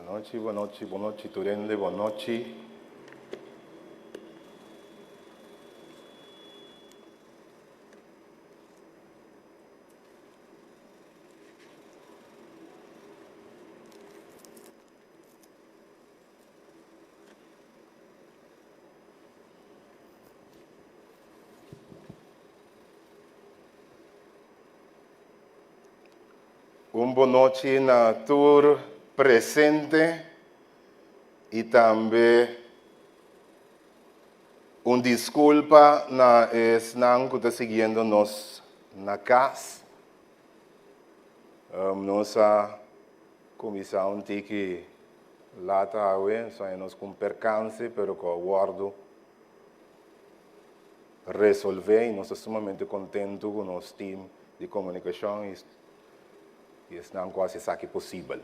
Bonochi, bonochi, bonochi tur hende, bonochi. Un bonochi na tur presente y tambe un disculpa na esnan cu ta siguiendo nos na cas. Nos a cuminsa un tiki laat awe, nos a haña nos cu un percance pero cu a wordo resolve y nos ta sumamente contento cu nos team di comunicacion y esnan cu haci esaki posibel.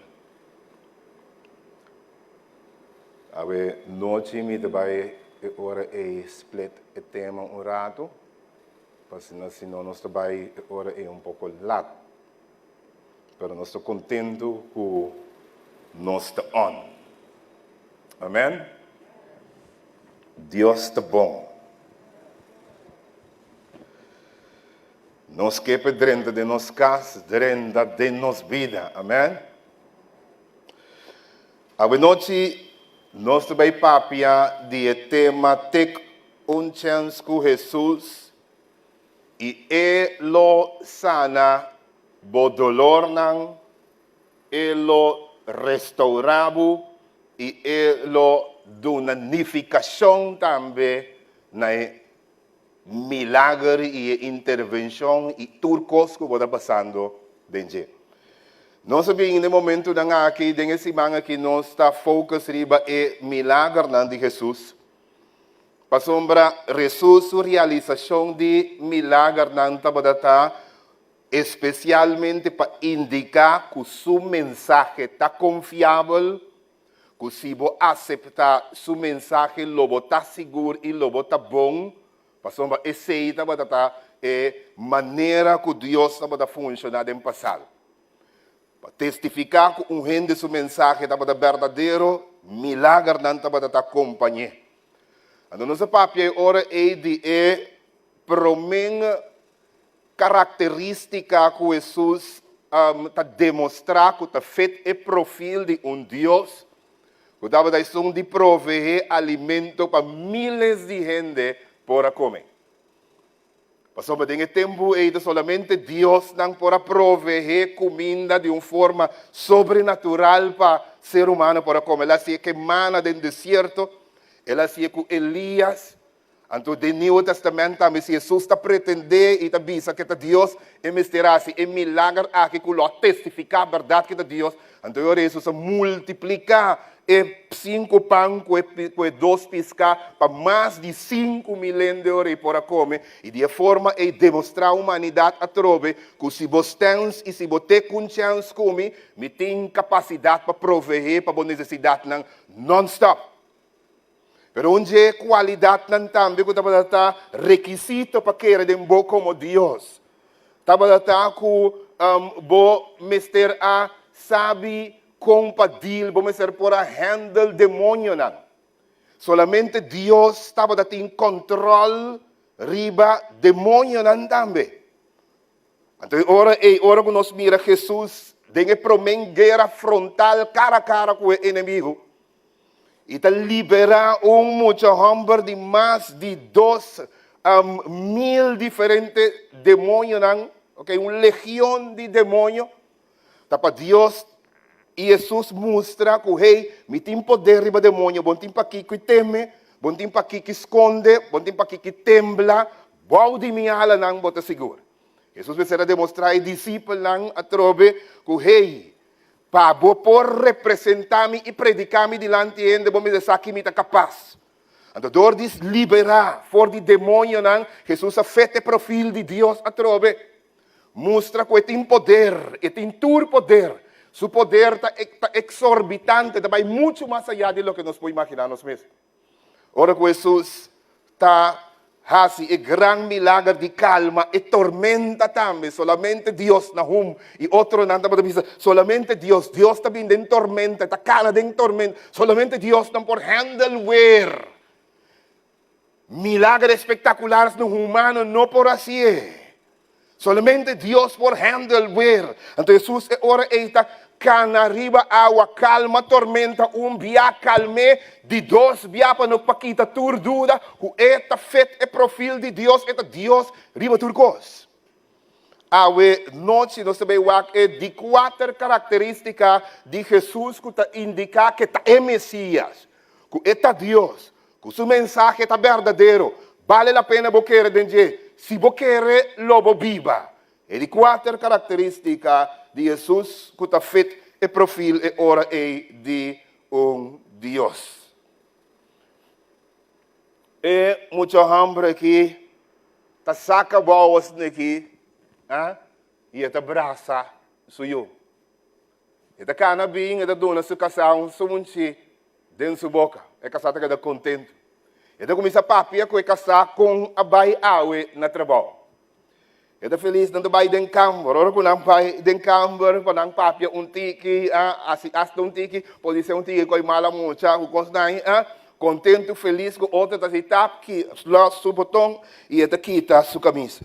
Awe nochi mi ta bay e ora ey split e tema un rato, pasobra si no nos ta bay e ora ey un poco lat. Pero nos ta contento cu nos ta on. Amen. Dios ta bon. Nos ke pa drenta den nos kas, drenta den nos bida. Amen. Awenochi nos ta bai papia di e tema Tek un chèns ku Hesus i e lo sana bo dolornan, e lo restourá bo i e lo duna nifikashon tambe na e milager i e intervenshon i tur kos ku bo ta pasando den dje. Nos a bin den momentunan aki, den e siman aki nos ta focus riba e milagernan di Hesus, pasobra Hesus su realisashon di milagernan tabata ta espesialmente pa indiká ku su mensahe ta konfiabel, ku si bo aseptá su mensahe lo bo ta sigur i lo bo ta bon, pasobra esei tabata ta e manera ku Dios tabata funshoná den pasado. Pa testifiká ku un hende su mensahe tabata berdadero, milagernan tabata ta kompañ'é. Anto nos a papia e ora ei di e promé Karakterístika ku Hesus ta demostrá ku ta fit e profil di un Dios ku tabata esun di proveé alimento pa míles di hende por a kome. Pasobra den e tempu ei ta solamente diosnan por a proveé kuminda di un forma sobrenatural pa ser humano por a kome. El a hasié ku e mana den desierto, el a hasié ku Elías. Anto den Nieuwe Testament tambe si Hesus ta pretendé i ta bisa ke ta Dios, e mester hasi e milager aki ku lo a testifiká bèrdat ke ta Dios. Anto e ora Hesus a multipliká e sinku pan ku e ku e dos piská pa mas di 5000 hende ora ei por a kome, i di e forma ei demostrá humanidat atrobe ku si bo stèns i si bo te ku un chèns ku mi, mi tin kapasidat pa proveé pa bo nesesidatnan nònstòp. Pero un dje kualidatnan tambe ku tabata ta rekisito pa kere den bo komo Dios tabata ta ku bo mester a sabi kon pa deal, bo mester por a handle demonionan. Solamente Dios tabata tin kòntròl riba demonionan tambe. Anto e ora ei, ora ku nos mira Hesus den e promé guera frontal kara kara ku e enemigu, i ta liberá un mucha hòmber di mas di 2000 diferente demonionan, ok, un legion di demonio, ta pa Dios i Hesus mustra ku, hey, mi tin poder riba demonio, bo no tin pakiko i teme, bo no tin pakiko i skonde, bo no tin pakiko i tembla, bou di mi alanan bo ta sigur. Hesus mester a demostrá e disipelnan atrobe ku, hey, Pa bo por representá mi i prediká mi dilanti hende, bo mester sa ki mi ta kapas. Anto dor di liberá for di demonionan, Hesus a fet e profil di Dios atrobe. Mustra ku e tin poder, e tin tur poder. Su poder ta ta eksorbitante, ta bai muchu mas ayá di loke nos por imaginá nos mes. Ora ku Hesus ta. hasi e gran milager di kalma e tormenta tambe, solamente Dios, Nahum i otronan tabata bisa, solamente Dios, Dios ta bin den tormenta, e ta kana den tormenta, solamente Dios nan por handle weer. Milager espektakular asina humano no por hasié. Solamente Dios por handle weer. Anto Hesus e ora ei ta kana riba awa, kalma tormenta un bia, kalm'é di dos bia pa no pa kita tur duda ku e ta fit e profil di Dios, e ta Dios riba tur kos. Awe nochi nos ta bay wak e di kuater karakteristika di Hesus ku ta indiká ku e ta e Mesias, ku e ta Dios, Ku su mensahe ta berdadero, bale la pena bo kere den dje. Si bo kere, lo bo biba. E di kuater karakteristika di Hesus ku ta fit e profil e ora ei di un Dios. E mucha hòmber aki ta saka bou asina aki, i e ta brasa su yu. E ta kana bin, e ta duna su kasá un sunchi den su boka. E kasá ta keda kontentu. E ta kuminsá papia ku e kasá kon a bai awe na trabou. E ta felis, nan ta bai den kamber. Ora ku nan bai den kamber pa nan papia un tiki, hasi asta un tiki, podisé un tiki ku e mala mucha ku kosnan, kontentu, felis ku otro ta hasi tap, lòs su boton i e ta kita su kamisa.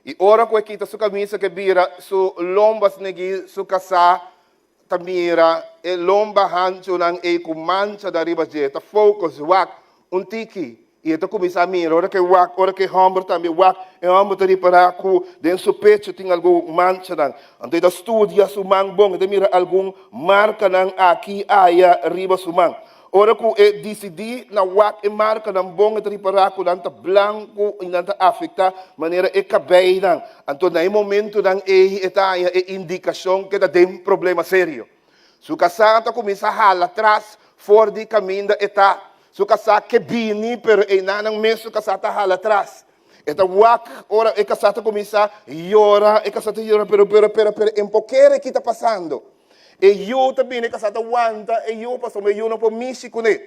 I ora ku e kita su kamisa ku e bira su lomba snegí su kasá ta mira e lomba hanchunan ei ku mancha da riba dje, ta focus wak un tiki i e ta kuminsá mira. Ora ku e wak, ora ku e hòmber tambe wak, e hòmber ta ripará ku den su pechu tin algun manchanan. Anto e ta studia su man bon, e ta mira algun markanan aki aya riba su man. Ora ku e disidí na wak e markanan bon, e ta ripará ku nan ta blanku i nan ta afektá manera e kabeinan. Anto na e momentunan ei e ta haña e indikashon ku e ta den problema serio. Su kasá ta kuminsá hala tras for di kaminda e ta. Su kasá ke bini, pero einanan mes su kasá ta hala tras. E ta wak ora e kasá ta kuminsá yora, e kasá ta yora, pero, pero, pero, pero, en pokere ki ta pasando? E yu ta bini kasá ta wanta e yu pasobra e yu no por mishi kuné.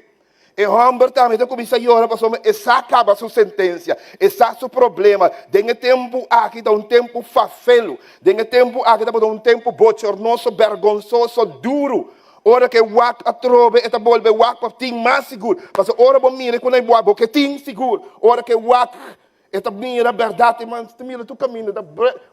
E hòmber tambe ta kuminsá yora pasobra e sa kaba su sentensia, e sa su problema. Den e tempu aki ta un tempu fafelu, den e tempu aki tabata un tempu bochornoso, bergonsoso, duru. Ora ku e wak atrobe e ta bolbe wak pa tin mas sigur. Pasobra ora bo mira ku nan bo ke tin sigur. Ora ku e wak E ta mira bèrdat, e man ta mira tur kaminda, e ta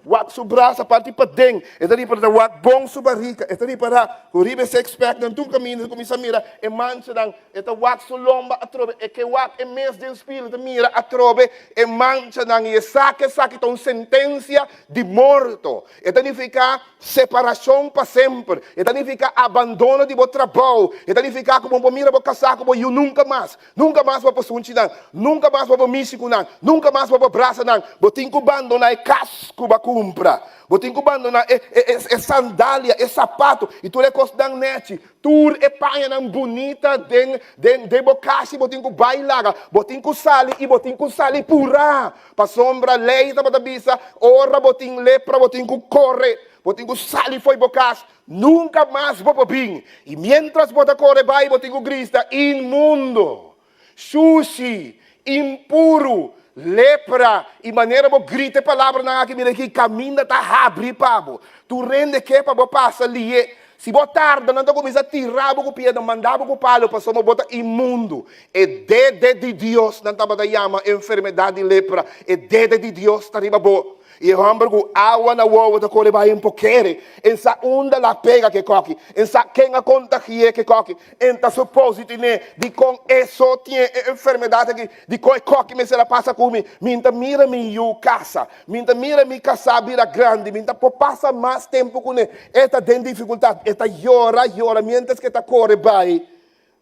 wak su brasa parti paden, e ta ripará, e ta wak bon su barika, e ta ripará ku riba e six-pack nan tur kaminda, e ta kuminsá mira e manchanan, e ta wak su lomba atrobe, e ke wak e mes den spil, e ta mira atrobe e manchanan i e sa ku esaki ta un sentensia di morto. E ta nifiká separashon pa semper, e ta nifiká abandono di bo trabou, e ta nifiká ku bo no por mira bo kasá ku bo yu nunka mas. Nunka mas bo por sunchi nan, nunka mas bo por mishi ku nan, nunka mas bo por brasa nan. Bo tin ku bandoná e kas ku bo a kumpra. Bo tin ku bandoná e, e, e, e sandalia, e sapato i tur e kosnan nèchi, tur e pañanan bunita den, den, den bo kashi bo tin ku bai laga. Bo tin ku sali i bo tin ku sali purá. Pasobra lei tabata bisa, ora bo tin lepra bo tin ku kore, bo tin ku sali fo'i bo kas. Nunka mas bo por bin. I miéntras bo ta kore bai, bo tin ku grita, Inmundo! Shushi! Impuru! Lepra! I manera bo grita e palabranan aki, mira aki, kaminda ta habri pa bo. Tur hende ke pa bo pasa lié. Si bo tarda, nan ta kuminsá tira bo ku piedra, manda bo ku palu, pasobra bo ta inmundu. E dede di Dios, nan tabata yama enfermedat di lepra, e dede di Dios ta riba bo. I e hòmber ku awa na wowo ta kore bai en pokere, en sa unda la pega ke kòki, en sa ken a kontagi'é ke kòki, en ta suposi tine dikon e so tin e enfermedat aki, dikon e kòki mester a pasa ku mi, mi n'ta mira mi yu kasa, mi n'ta mira mi kasá bira grandi, mi n'ta por pasa mas tempu kuné, e ta den difikultat, e ta yora yora miéntras ke ta kore bai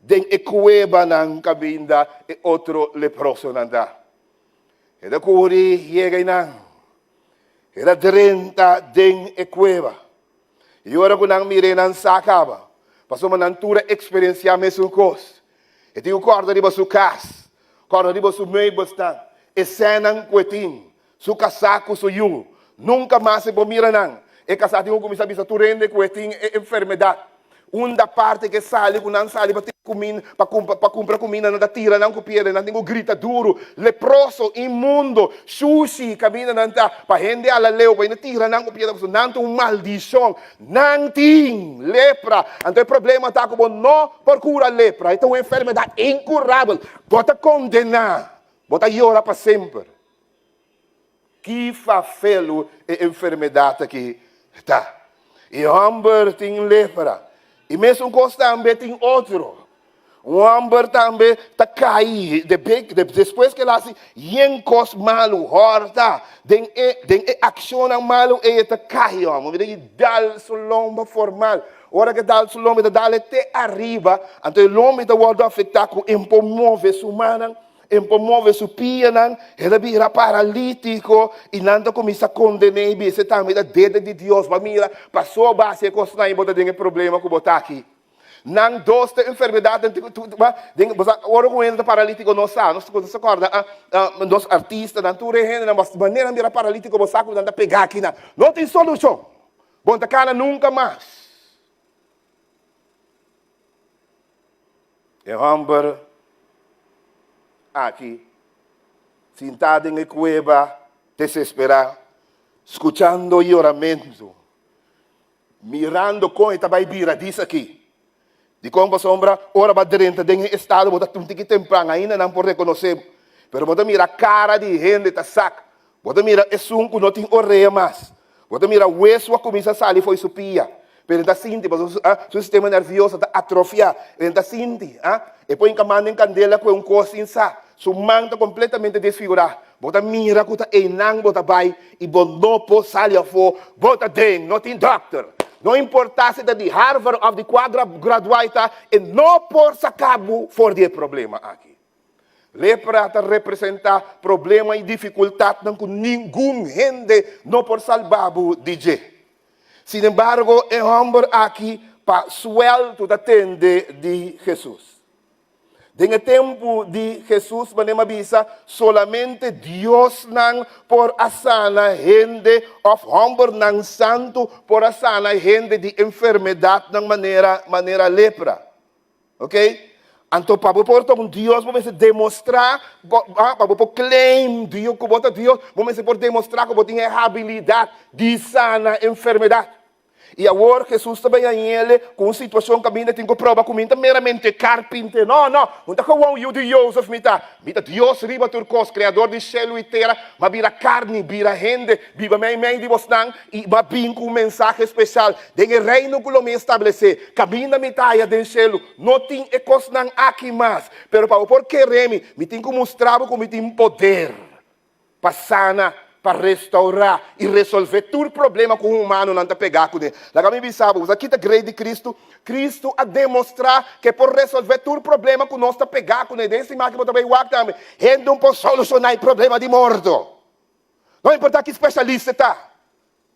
den e kuebanan kaminda e otro leprosonan ta. E ta kuri yega einan. E ta drenta den e kueba. I ora ku nan mir'é, nan sa kaba, pasobra nan tur a eksperensiá mesun kos. E tin ku kòrda riba su kas, kòrda riba su meubelsnan, e sènnan ku e tin, su kasá ku su yu. Nunka mas e por mira nan. E kasá tin ku kuminsá bisa tur hende ku e tin e enfermedat. Unda parti ke sali ku nan sali pa tin kuminda, pa kumpra, pa kumpra kuminda, nan ta tira nan ku piedra, nan tin ku grita duru, Leproso, inmundo, shushi, kaminda nan ta, pa hende ala leu, pa hende tira nan ku piedra, pasobra nan ta un maldishon. Nan tin lepra. Anto e problema ta ku bo no por kura lepra, e ta un enfermedat inkurabel. Bo ta kondená, bo ta yora pa semper. Ki fafelu e enfermedat aki ta! E hòmber tin lepra. I mesun kos tambe tin otro. Un hòmber tambe ta kai despues ku el hasi yen kos malu, hòrta. Den e den e akshonnan malu ei e ta kai hòmber. Mi ta di dal su lomba formal. Ora ku e dal su lomba e ta dal e te ariba, anto e lomba ta wòrdu afektá ku e por move su mannan. E por move su pianan, el a bira paralítiko i nan ta kuminsá konden'é i bisa, E tambe ta dede di Dios. Bo a mira, pasó bo a hasi e kosnan i bo ta den e problema ku bo ta aki. Nan dos ta enfermedatnan den bo sa ora ku un hende ta paralítiko nos sa, nos ta kòrda nos artistanan, tur e hendenan, manera nan bira paralítiko bo sa ku nan ta pegá akinan. No tin solushon. Bo no ta kana nunka mas. E hòmber aki sintá den e kueba desesperá, skuchando yoramentu, mirando kon e ta bai bira dis aki. Dikon? Pasobra ora bo a drenta den e estado bo ta un tiki tempran, ainda nan por rekonosé bo. Pero bo ta mira kara di hende ta sak, Bo ta mira esun ku no tin orea mas. Bo ta mira wesu a kuminsá sali fo'i su pia. Pero e ta sinti pasobra su sistema nervioso ta atrofiá. E ta sinti, e por hinka man den kandela ku e un kos sin sa. Su man ta kompletamente desfigurá. Bo ta mira ku ta einan bo ta bai i bo no por sali afó. Bo ta den, no tin dòkter. No importá si ta di Harvard òf di kua graduá e ta, e no por saka bo for di e problema aki. Lepra ta representá problema i difikultatnan ku ningun hende no por salba bo di dje. Sinembargo, e hòmber aki pa suèltu ta tende di Hesus. Den e tempu di Hesus, manera mi a bisa, solamente diosnan por a sana hende òf hòmbernan santu por a sana hende di enfermedatnan manera manera lepra. Ok? Anto pa bo por ta un Dios, bo mester demostrá, pa bo por claim Dios, ku bo ta Dios, bo mester por demostrá ku bo tin e habilidat di sana enfermedat. I awor Hesus ta bai añele ku un situashon kaminda tin ku proba ku mi ta meramente karpinte. No, no, no ta gewoon yu di Jozef mi ta. Mi ta Dios riba tur kos, kreador di shelu i tera, m'a bira karni, bira hende, biba meimei di bosnan i m'a bin ku un mensahe spesial. Den e Reino ku lo mi establesé, kaminda mi ta aya den shelu, no tin e kosnan aki mas. Pero pa bo por kere mi, mi tin ku mustra bo ku mi tin poder pa sana, pa restourá i resolvé tur problema ku humanonan ta pegá kuné. Laga mi bisa bo, bo sa ki ta grei di Kristu? Kristu a demostrá ku e por resolvé tur problema ku nos ta pegá kuné. Den esei maki bo ta bai wak tambe, hende no por solushoná e problema di morto. No importá ki spesialista e ta.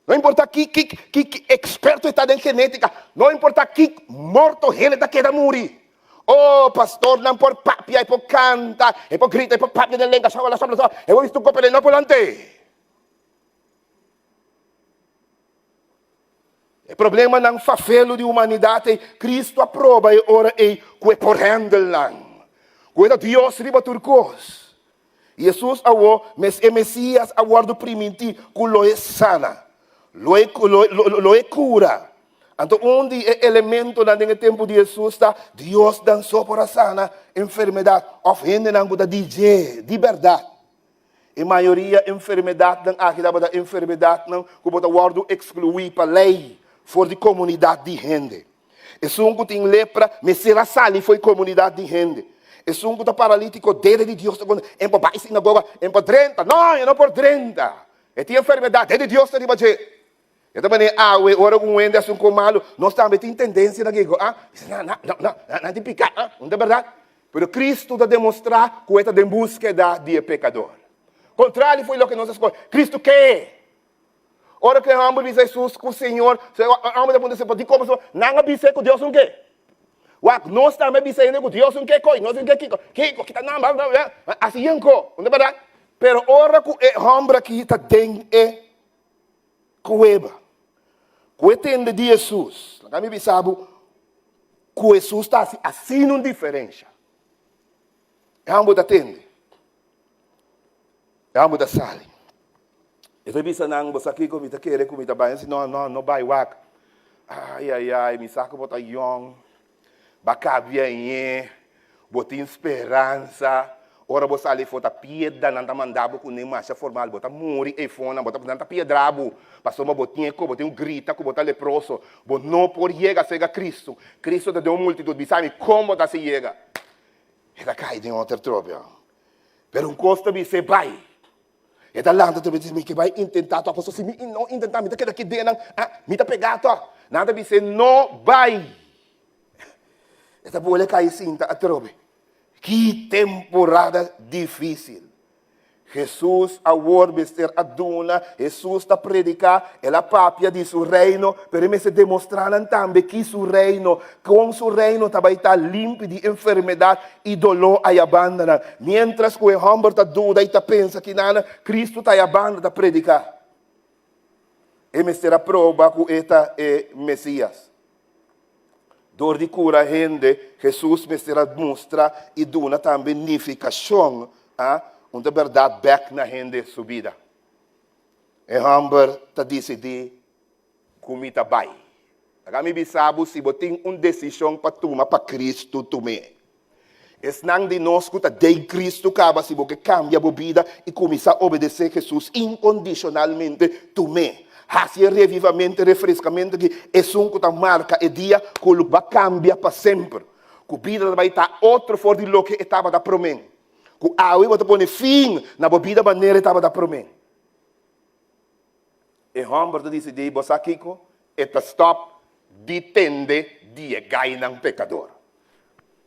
No importa ki ki ki ki experto e ta den genetica, no importa ki morto hende ta keda muri. Oh, pastornan por papia, e por canta, e por grita, e por papia den lenga, shabala, shabala, shabala, e por bisti un copa de no por lante. E problemanan fafelu di humanidad ei, Cristo a proba e ora ei cu e por handle nan. Cu e ta Dios riba tur cos. Hesus awor, mes e Mesias a wòrdu primintí ku lo e sana, lo e lo e kura. Anto un di e elementonan den e tempu di Hesus ta Diosnan so por a sana enfermedat òf hendenan ku ta di dje di bèrdat. E mayoria enfermedatnan aki tabata enfermedatnan ku bo ta wòrdu ekskluí pa lei for di komunidat di hende. Esun ku tin lepra mester a sali fo'i komunidat di hende. Esun ku ta paralítiko, dede di Dios ta konta, E por bai sinagoga, e por drenta. No, e no por drenta. E tin enfermedat, dede di Dios ta riba dje. E ta manera awe, ora ku un hende hasi un kos malu, nos tambe tin tendensia na kiko? Ah, bisa, na, na, no, no, nan tin piká, ah, no ta bèrdat? Pero Kristu ta demostrá ku e ta den búskeda di e pekador. Kontrali fo'i loke nos a skohe, Kristu ke. Ora ku e hòmber bisa Hesus ku Señor, e hòmber ta puntra Señor, dikon pasobra nan a bis'é ku Dios un ke? Wak, nos tambe a bisa hende ku Dios un ke koi, nos un ke kiko, kiko, kita nan, bla, bla, bla, hasi yenko, no ta bèrdat? Pero ora ku e hòmber aki ta den e kueba, ku e tende di Hesus, laga mi bisa bo. Ku Hesus ta hasi asina un diferensha. E hòmber ta tende. E hòmber ta sali. E ta bisa nan, Bo sa kiko? Mi ta kere ku mi ta bai. Nan si, No, no, no bai wak. Ai, ai, ai, mi sa ku bo ta yòn. Bo a kabia ñe. Bo tin speransa. Ora bo sali afó ta piedra nan ta manda bo kuné masha formal. Bo ta muri eifonan, bo ta nan ta piedra bo pasobra bo tin e ko, bo tin un grita ku bo ta leproso. Bo no por yega sega Kristu. Kristu ta den un multitut. Bisa mi kon bo ta hasi yega. E ta kai den otro tropia. Pero un kos ta bis'é bai. E ta lanta ta bisa mi ke bai intentá tòg pasobra si mi no intentá mi ta keda ki den nan. Ah, mi ta pegá tòg. Nan ta bis'é no bai. E ta bole kai sinta atrobe. Ki temporada difísil! Hesus awor mester a duna, Hesus ta prediká, el a papia di su Reino, pero e mester demostrá nan tambe ki su Reino, kon su Reino ta bai ta limpi di enfermedat i doló aya bandanan. Miéntras ku e hòmber ta duda i ta pensa kinana, Kristu ta aya banda ta prediká. E mester a proba ku e ta e Mesías. Dor di kura hende, Hesus mester a mustra i duna tambe nifikashon a un ta bèrdat bèk na hende su bida. E hòmber ta disidí ku mi ta bai. Laga mi bisa bo, si bo tin un desishon pa tuma pa Kristu, tum'é. Esnan di nos ku ta den Kristu kaba, si bo ke kambia bo bida i kuminsá obedesé Hesus inkondishonalmente, tum'é. Hasi e revivamentu, e refreskamentu aki, esun ku ta marka e dia ku lo ba kambia pa semper, ku bida ta bai ta otro for di loke e tabata promé, ku awe bo ta pone fin na bo bida manera e tabata promé. E hòmber ta disidí, Bo sa kiko? E ta stòp di tende di e gainan pekador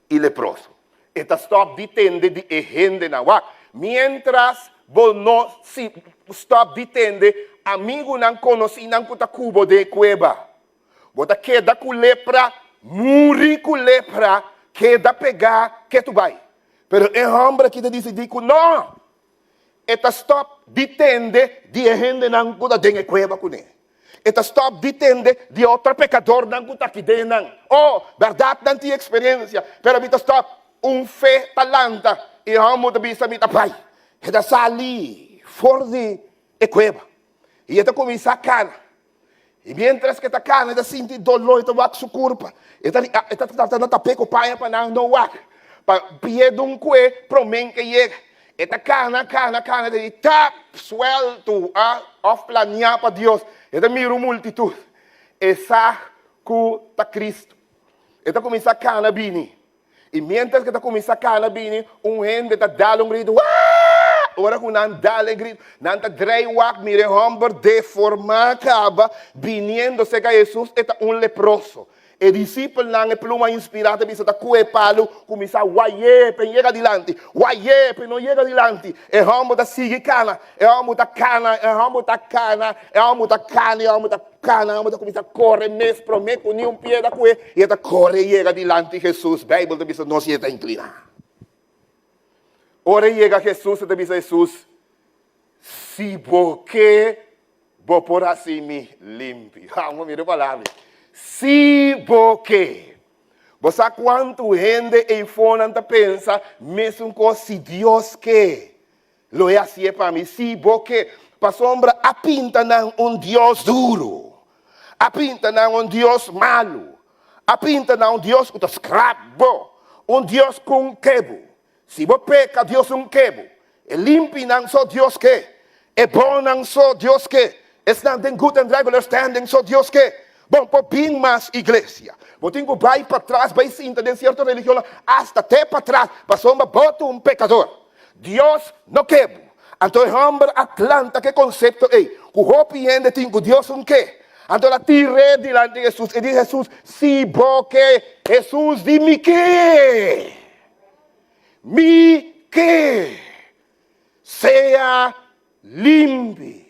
i leproso. E ta stòp di tende di e hendenan. Wak, miéntras bo no si stòp di tende amigunan, konosínan ku ta ku bo den e kueba, bo ta keda ku lepra, muri ku lepra, keda pegá ketu bai. Pero e hòmber aki ta disidí ku nò! E ta stòp di tende di e hendenan ku ta den e kueba kuné. E ta stòp di tende di e otro pekadornan ku ta aki den nan. O, bèrdat nan tin eksperensia, pero mi ta stòp. Un fe ta lanta i e hòmber ta bisa, Mi ta bai. E ta sali for di e kueba i e ta kuminsá kana. I miéntras ku e ta kana, e ta sinti doló, e ta wak su kurpa. E ta e ta trata na tap'é ku paña pa nan no wak, pa pi'é dun kué promé ku e yega. E ta kana, kana, kana, ta di tap, sueltu, a òf planiá pa Dios. E ta mira un multitut. E sa ku ta Kristu. E ta kuminsá kana bini. I miéntras ku e ta kuminsá kana bini, un hende ta dal un gritu, Waa! Ora ku nan dal e gritu, nan ta drei wak mira e hòmber deformá kaba biniendo serka Hesus, e ta un leproso. E disipelnan, e pluma inspirá ta bisa, ta kue e palu, kuminsá way'é pa e yega dilanti, way'é pa e no yega dilanti. E hòmber ta sigui kana, e hòmber ta kana, e hòmber ta kana, e hòmber ta kana, e hòmber ta. Kana bo ta kuminsá kore mes promé ku niun piedra ku e, i e ta kore yega dilanti Hesus. Beibel ta bisa nos i e ta inkliná. Ora e yega Hesus, e ta bisa Hesus, Si bo ke, bo por hasi mi limpi. Amo mira e palabra ei. Si bo ke. Bo sa kuantu hende eifonan ta pensa mesun kos, si Dios ke. Lo e hasié pa mi, si bo ke. Pasobra a pinta nan un dios duru, a pinta nan un dios malu, a pinta nan un dios ku ta skrap bo, un dios ku un ke bo. Si bo peka, Dios un ke bo. E limpinan so Dios ke, e bonnan so Dios ke, esnan den good and regular standing so Dios ke. Bon por bin mas iglesia. Bo tin ku bai patras, bai sinta den sierto religionnan asta te patras, pasobra bo ta un pekador. Dios no ke bo. Anto e hòmber a planta ku e konsepto ei, ku hopi hende tin ku Dios un ke. Anto el a tir'é dilanti Hesus. E di Hesus, Si bo ke. Hesus di, Mi ke. Mi ke. Sea limpi.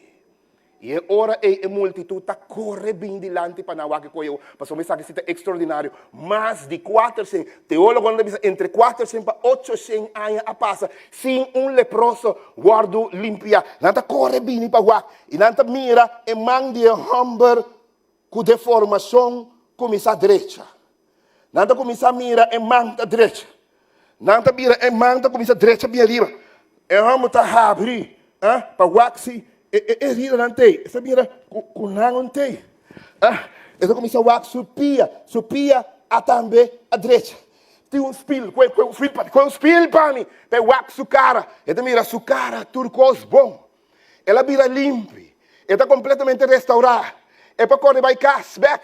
I e ora ei e multitut ta kore bin dilanti pa nan wak e koyo, pasobra esaki si ta ekstraordinario. Mas di kuatershen, teólogonan ta bisa entre kuatershen pa ochoshen aña a pasa sin un leproso wòrdu limpiá. Nan ta kore bini pa wak i nan ta mira e man di e hòmber ku deformashon kuminsá drecha. Nan ta kuminsá mira e man ta drecha. Nan ta bira e man ta kuminsá drecha bien riba. E hòmber ta habri pa wak si e heridanan t'ei. E ta mira ku nan no t'ei. E ta kuminsá wak su pia. Su pia a tambe a drecha. Tin un spil, kue un spil pa mi, kue un spil pa mi. Pa e wak su kara. E ta mira su kara tur kos bon. El a bira limpi. E ta kompletamente restaurá. E por kore bai kas bèk.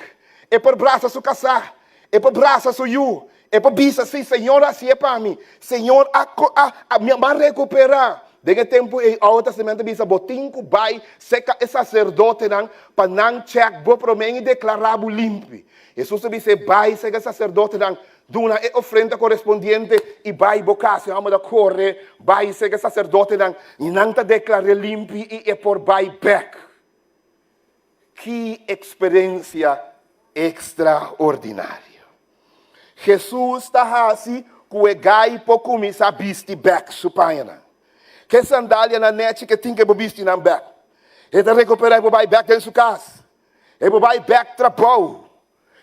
E por brasa su kasá. E por brasa su yu. E por bisa, Sí, Señor a hasié pa mi. Señor a a a mi a rekuperá. Den e tempu ei, Oude Testament a bisa, Bo tin ku bai seka e saserdotenan pa nan chèk bo promé i deklará bo limpi. Hesus a bis'é, Bai seka e saserdotenan. Duna e ofrenda korespondiente i bai bo kas. E hòmber ta kore bai serka e saserdotenan i nan ta deklar'é limpi i e por bai bèk. Ki eksperensia ekstraordinario! Hesus ta hasi ku e gai por kuminsá bisti bèk su pañanan. Ke sandalianan nèchi ku e tin ku e por bisti nan bèk. E ta rekuperá e por bai bèk den su kas. E por bai bèk trabou.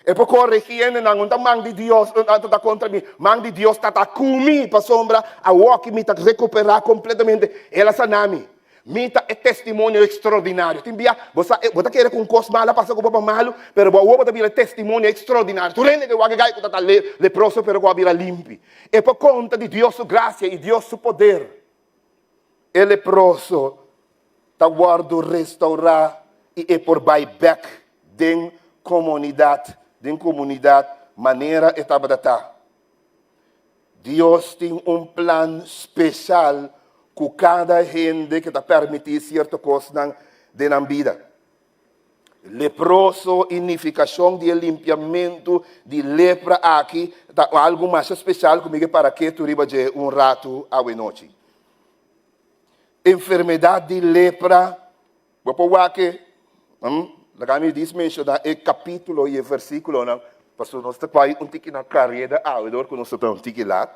E por corregi hendenan, un ta man di Dios, un otro ta contra mi. Man di Dios ta ta cu mi, pasobra awoki mi ta recupera completamente. El a sana mi. Mi ta e testimonio extraordinario. Tin bia bo sa, bo ta kere cu un cos malo a pasa cu bo pa malo, pero bo awo bo ta bira e testimonio extraordinario. Tur hende ke wak e gai cu ta ta leproso pero cu a bira limpi. E por conta di Dios su gracia y Dios su poder. E leproso ta wòrdu restourá i e por bai bèk den komunidat, den komunidat manera e tabata ta. Dios tin un plan speshal ku kada hende ku ta permití sierto kosnan den nan bida. Leproso i nifikashon di e limpiamentu di lepra aki ta algu masha speshal ku mi ke para ketu riba dje un ratu awenochi. Enfermedat di lepra, bo por wak e, laga mi dis menshoná e kapítulo i e versíkulonan, pasobra nos ta bai un tiki na kareda awe dor ku nos ta un tiki lat.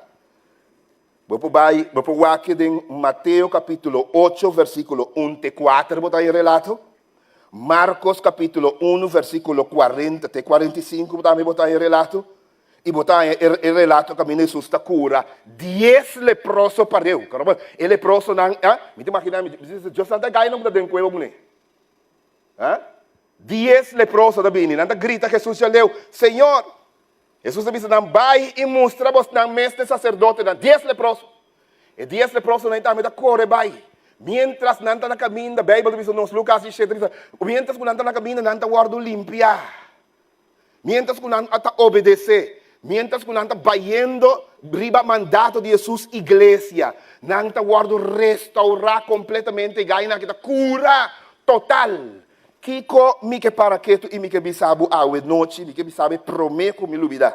Bo por bai, bo por wak e den Mateo kapítulo ocho versíkulo un te kuater bo ta haña e relato. Markos kapítulo unu versíkulo kuarenta te 45 tambe bo ta haña e relato. I bo ta haña e relato kaminda Hesus ta kura dies leproso pareu. Caramba, e leprosonan, ah, mi ta imaginá mi, Dios nan ta gainan ku ta den kueba kuné. Ah, dies leproso ta bini, nan ta grita Hesus djaleu, Señor! Hesus ta bisa nan, Bai i mustra bosnan mes na e saserdotenan. Dies leproso. E dies leprosonan tambe ta kore bai. Miéntras nan ta na kaminda, Beibel ta bisa nos, Lukas 17 ta bisa, miéntras ku nan ta na kaminda, nan ta wòrdu limpiá. Miéntras ku nan a ta obedesé, miéntras ku nan ta bayendo riba mandato di Hesus iglesia, nan ta wòrdu restourá kompletamente i gainan aki ta kura total. Kiko mi ke para ketu i mi ke bisa bo awe nochi? Mi ke bisa bo e promé ku mi lubidá.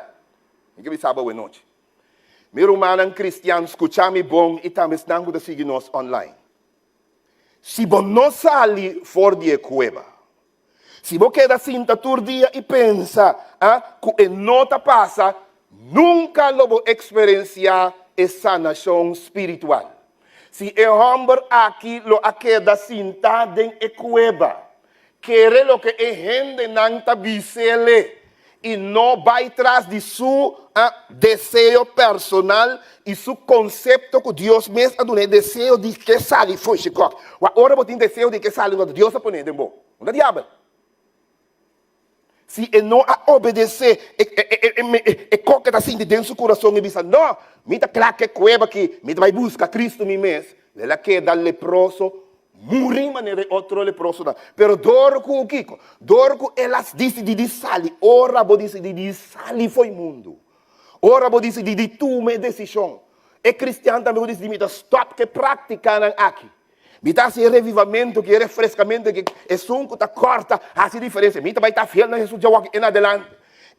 Mi ke bisa bo awe nochi. Mi rumannan kristian, skucha mi bon i tambe esnan ku ta sigui nos online. Si bo no sali for di e kueba, Si bo keda sinta tur dia i pensa ku e no ta pasa, nunka lo bo eksperensiá e sanashon spiritual. Si e hòmber aki lo a keda sintá den e kueba, kere loke e hendenan ta bis'ele i no bai tras di su deseo personal i su konsepto ku Dios mes a duna e deseo di ke sali fo'i shikòk. Wak ora bo tin deseo di ke sali, Dios a pone den bo. No ta diabel. Si e no a obedesé e kos ku e ta sinti den su kurason i bisa, No, mi ta kla ku e kueba aki, mi ta bai buska Kristu mi mes, el a keda leproso, muri manera e otro leprosonan. Pero dor ku kiko? Dor ku el a disidí di sali. Ora bo disidí di sali fo'i mundu, ora bo disidí di tuma e desishon, e kristian tambe ku disidí, Mi ta stòp ku e práktikanan aki. Mi ta hasi e revivamentu ki, e refreskamentu ki, esun ku ta kòrta hasi diferensia. Mi ta bai ta fiel na Hesus djawoki en adelante.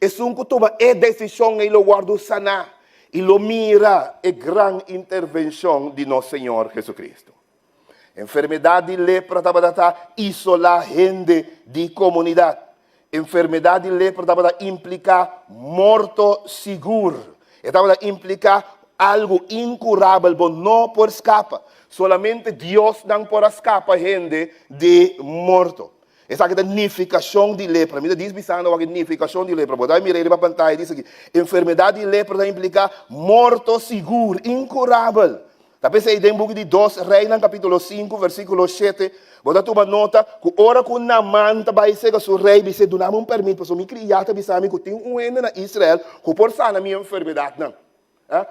Esun ku tuma e desishon ei lo wòrdu saná i lo mira e gran intervenshon di nos Señor Jesucristo. Enfermedat di lepra tabata ta isolá hende di komunidat. Enfermedat di lepra tabata impliká morto sigur. E tabata impliká algu inkurabel, bo no por skapa. Solamente Dios nan por a skapa hende di morto. Esaki ta nifikashon di lepra. Mi ta dis bisando awor nifikashon di lepra. Bo ta mira ei riba pantaya dice aki, enfermedat di lepra ta impliká morto sigur, inkurabel. Ta p'esei den buki di Dos Reinan kapítulo sinku versíkulo shete bo ta tuma nota ku ora ku Naman ta bai sega su rei bis'é, Duna mi un pèrmit pasobra mi kriá ta bisa mi ku tin un hende na Israel ku por sana mi enfermedatnan.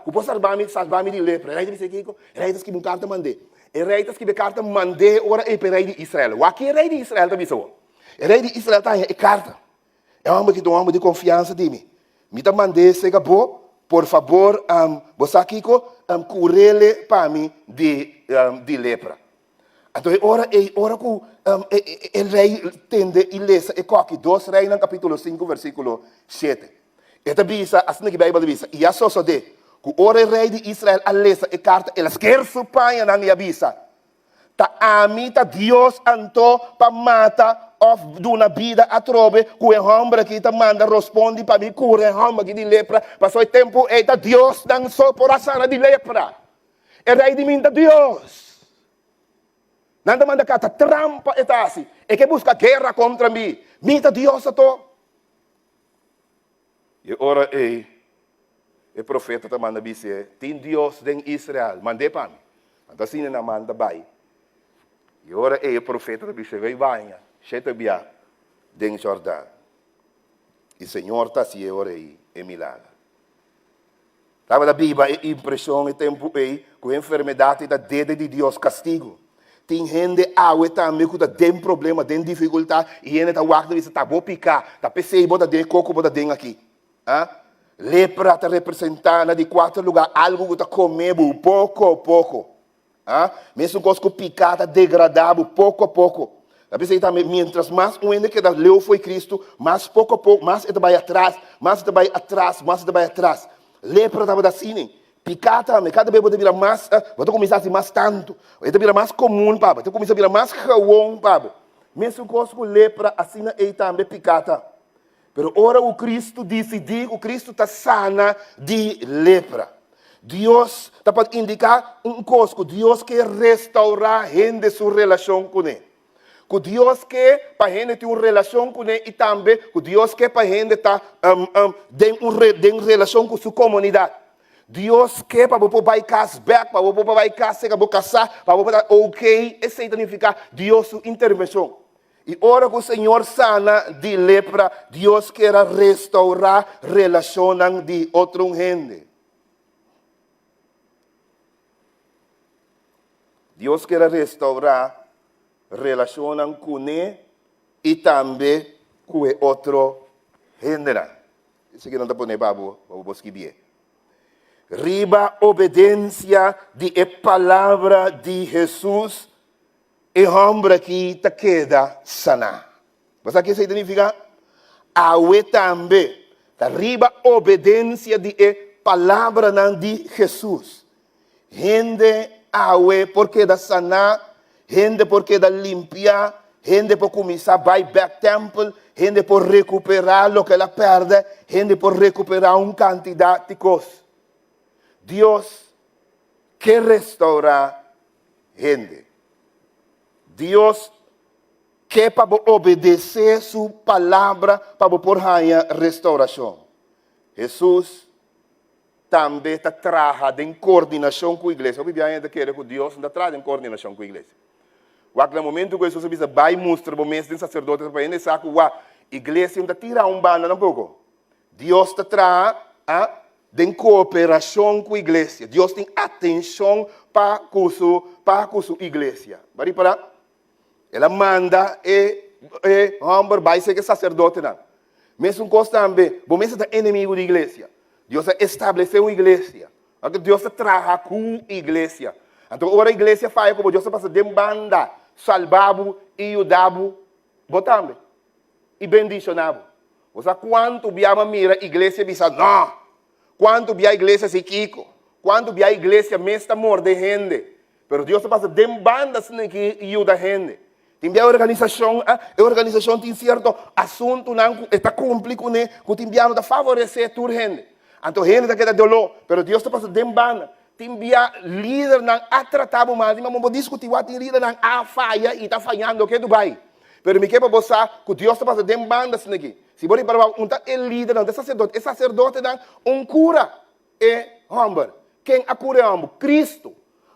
Ku por salba mi, salba mi di lepra. E rei ta bisa kiko? E rei ta skibi un karta mand'é. E rei ta skibi e karta mand'é ora ei pa e rei di Israel. Wak ki e rei di Israel ta bisa bo. E rei di Israel ta haña e karta. E hòmber aki ta un hòmber di konfiansa di mi. Mi ta mand'é serka bo, por fabor, bo sa kiko? Kur'é pa mi di di lepra. Anto e ora ei, ora ku e rei tende i lesa e kòki, Dos Reinan kapítulo sinku versíkulo shete, e ta bisa, asina ki Beibel ta bisa, I a sosodé ku ora e rei di Israel a lesa e karta, el a sker su pañanan i a bisa, Ta ami ta Dios anto pa mata òf duna bida atrobe ku e hòmber akí ta manda rospondi pa mi kura e hòmber akí di lepra? Pasobra e tempu ei ta diosnan so por a sana di lepra. E rei di mi ta Dios. Nan ta manda kata trampa e ta hasi. E ke buska guera kontra mi. Mi ta Dios ato. E ora ei e profeta ta manda bis'é, Tin Dios den Israel, mand'é pa mi. Anto asina nan manda bai. E ora ei e profeta ta bis'é, Bai baña shete bia den Jordan. I Señor ta hasi e ora ei e milager. Tabata biba e impreshon e tempu ei ku e enfermedat ei ta dede di Dios, kastigu. Tin hende awe tambe ku ta den problema, den difikultat, i hende ta wak ta bisa, Ta bo piká, ta p'esei bo ta den e koko bo ta den aki. A Lepra ta representá na di kuater lugá algu ku ta kome bo poko poko. A Mesun kos ku piká ta degradá bo poko a poko. Ta p'esei tambe miéntras mas un hende keda leu fo'i Kristu, mas poko a poko, mas e ta bai atras, mas e ta bai atras, mas e ta bai atras. Lepra tabata asina. Piká tambe, kada bes bo ta bira mas, bo ta kuminsá hasi mas tantu. E ta bira mas komun pa bo, e ta kuminsá bira mas gewon pa bo. Mesun kos ku lepra, asina ei tambe piká ta. Pero ora ku Kristu disidí ku Kristu ta sana di lepra, Dios ta pa indiká un kos, ku Dios ke restourá hende su relashon kuné. Ku Dios ke pa hende tin un relashon kuné i tambe ku Dios ke pa hende ta den un den relashon ku su komunidat. Dios ke pa bo por bai kas bèk, pa bo por bai kas serka bo kasá, pa bo por ta oké. Esei ta nifiká Dios su intervenshon. I ora ku Señor sana di lepra, Dios kier a restourá relashonnan di otro un hende. Dios kier a restourá relashonnan kuné i tambe ku e otro hendenan. Esaki nan ta pone pa bo, pa bo por skibié. Riba obedensia di e palabra di Hesus, E hòmber akí ta keda saná. Bo sa ke esei ta nifiká? Awe tambe ta riba obedensia di e palabranan di Hesus. Hende awe por keda saná, hende por keda limpiá, hende por kuminsá bai bèk tèmpel, hende por rekuperá loke el a pèrdè, hende por rekuperá un kantidat di kos. Dios ke restourá hende. Dios ke pa bo obedesé su palabra pa bo por haña restaurashon. Hesus tambe ta traha den koordinashon ku iglesia. Hopi biaha hende ta kere ku Dios no ta traha den koordinashon ku iglesia. Wak na momentu ku Hesus a bisa bai mustra bo mes den saserdote pa hende sa ku wak iglesia no ta tira un banda tampoko. Dios ta traha a den kooperashon ku iglesia. Dios tin atenshon pa ku su pa ku su iglesia. Bo a ripará? El a manda e e hòmber bai serka e saserdotenan. Mesun kos tambe, bo mester ta enemigu di iglesia. Dios a establesé un iglesia. Anto Dios ta traha ku iglesia. Anto ora iglesia faya ku bo, Dios ta pasa den banda salba bo i yuda bo, bo tambe. I bendishoná bo. Bo sa kuantu bia bo a mira iglesia bisa no? Kuantu bia iglesia si kiko? Kuantu bia iglesia mes ta morde hende? Pero Dios ta pasa den banda asina ki yuda hende. Tin bia organisashon, e organisashon tin sierto asuntunan ku e ta kumpli kuné ku tin bia no ta favoresé tur hende. Anto hende ta keda doló, pero Dios ta pasa den banda. Tin bia lidernan a trata bo mal, tin bia bo diskutí wak tin lidernan a faya i ta fayando ke Dubai. Pero mi ke pa bo sa ku Dios ta pasa den banda asina aki. Si bo ripara wak un ta e lidernan, un ta e saserdote. E saserdotenan un kura e hòmber. Ken a kura e hòmber? Kristu.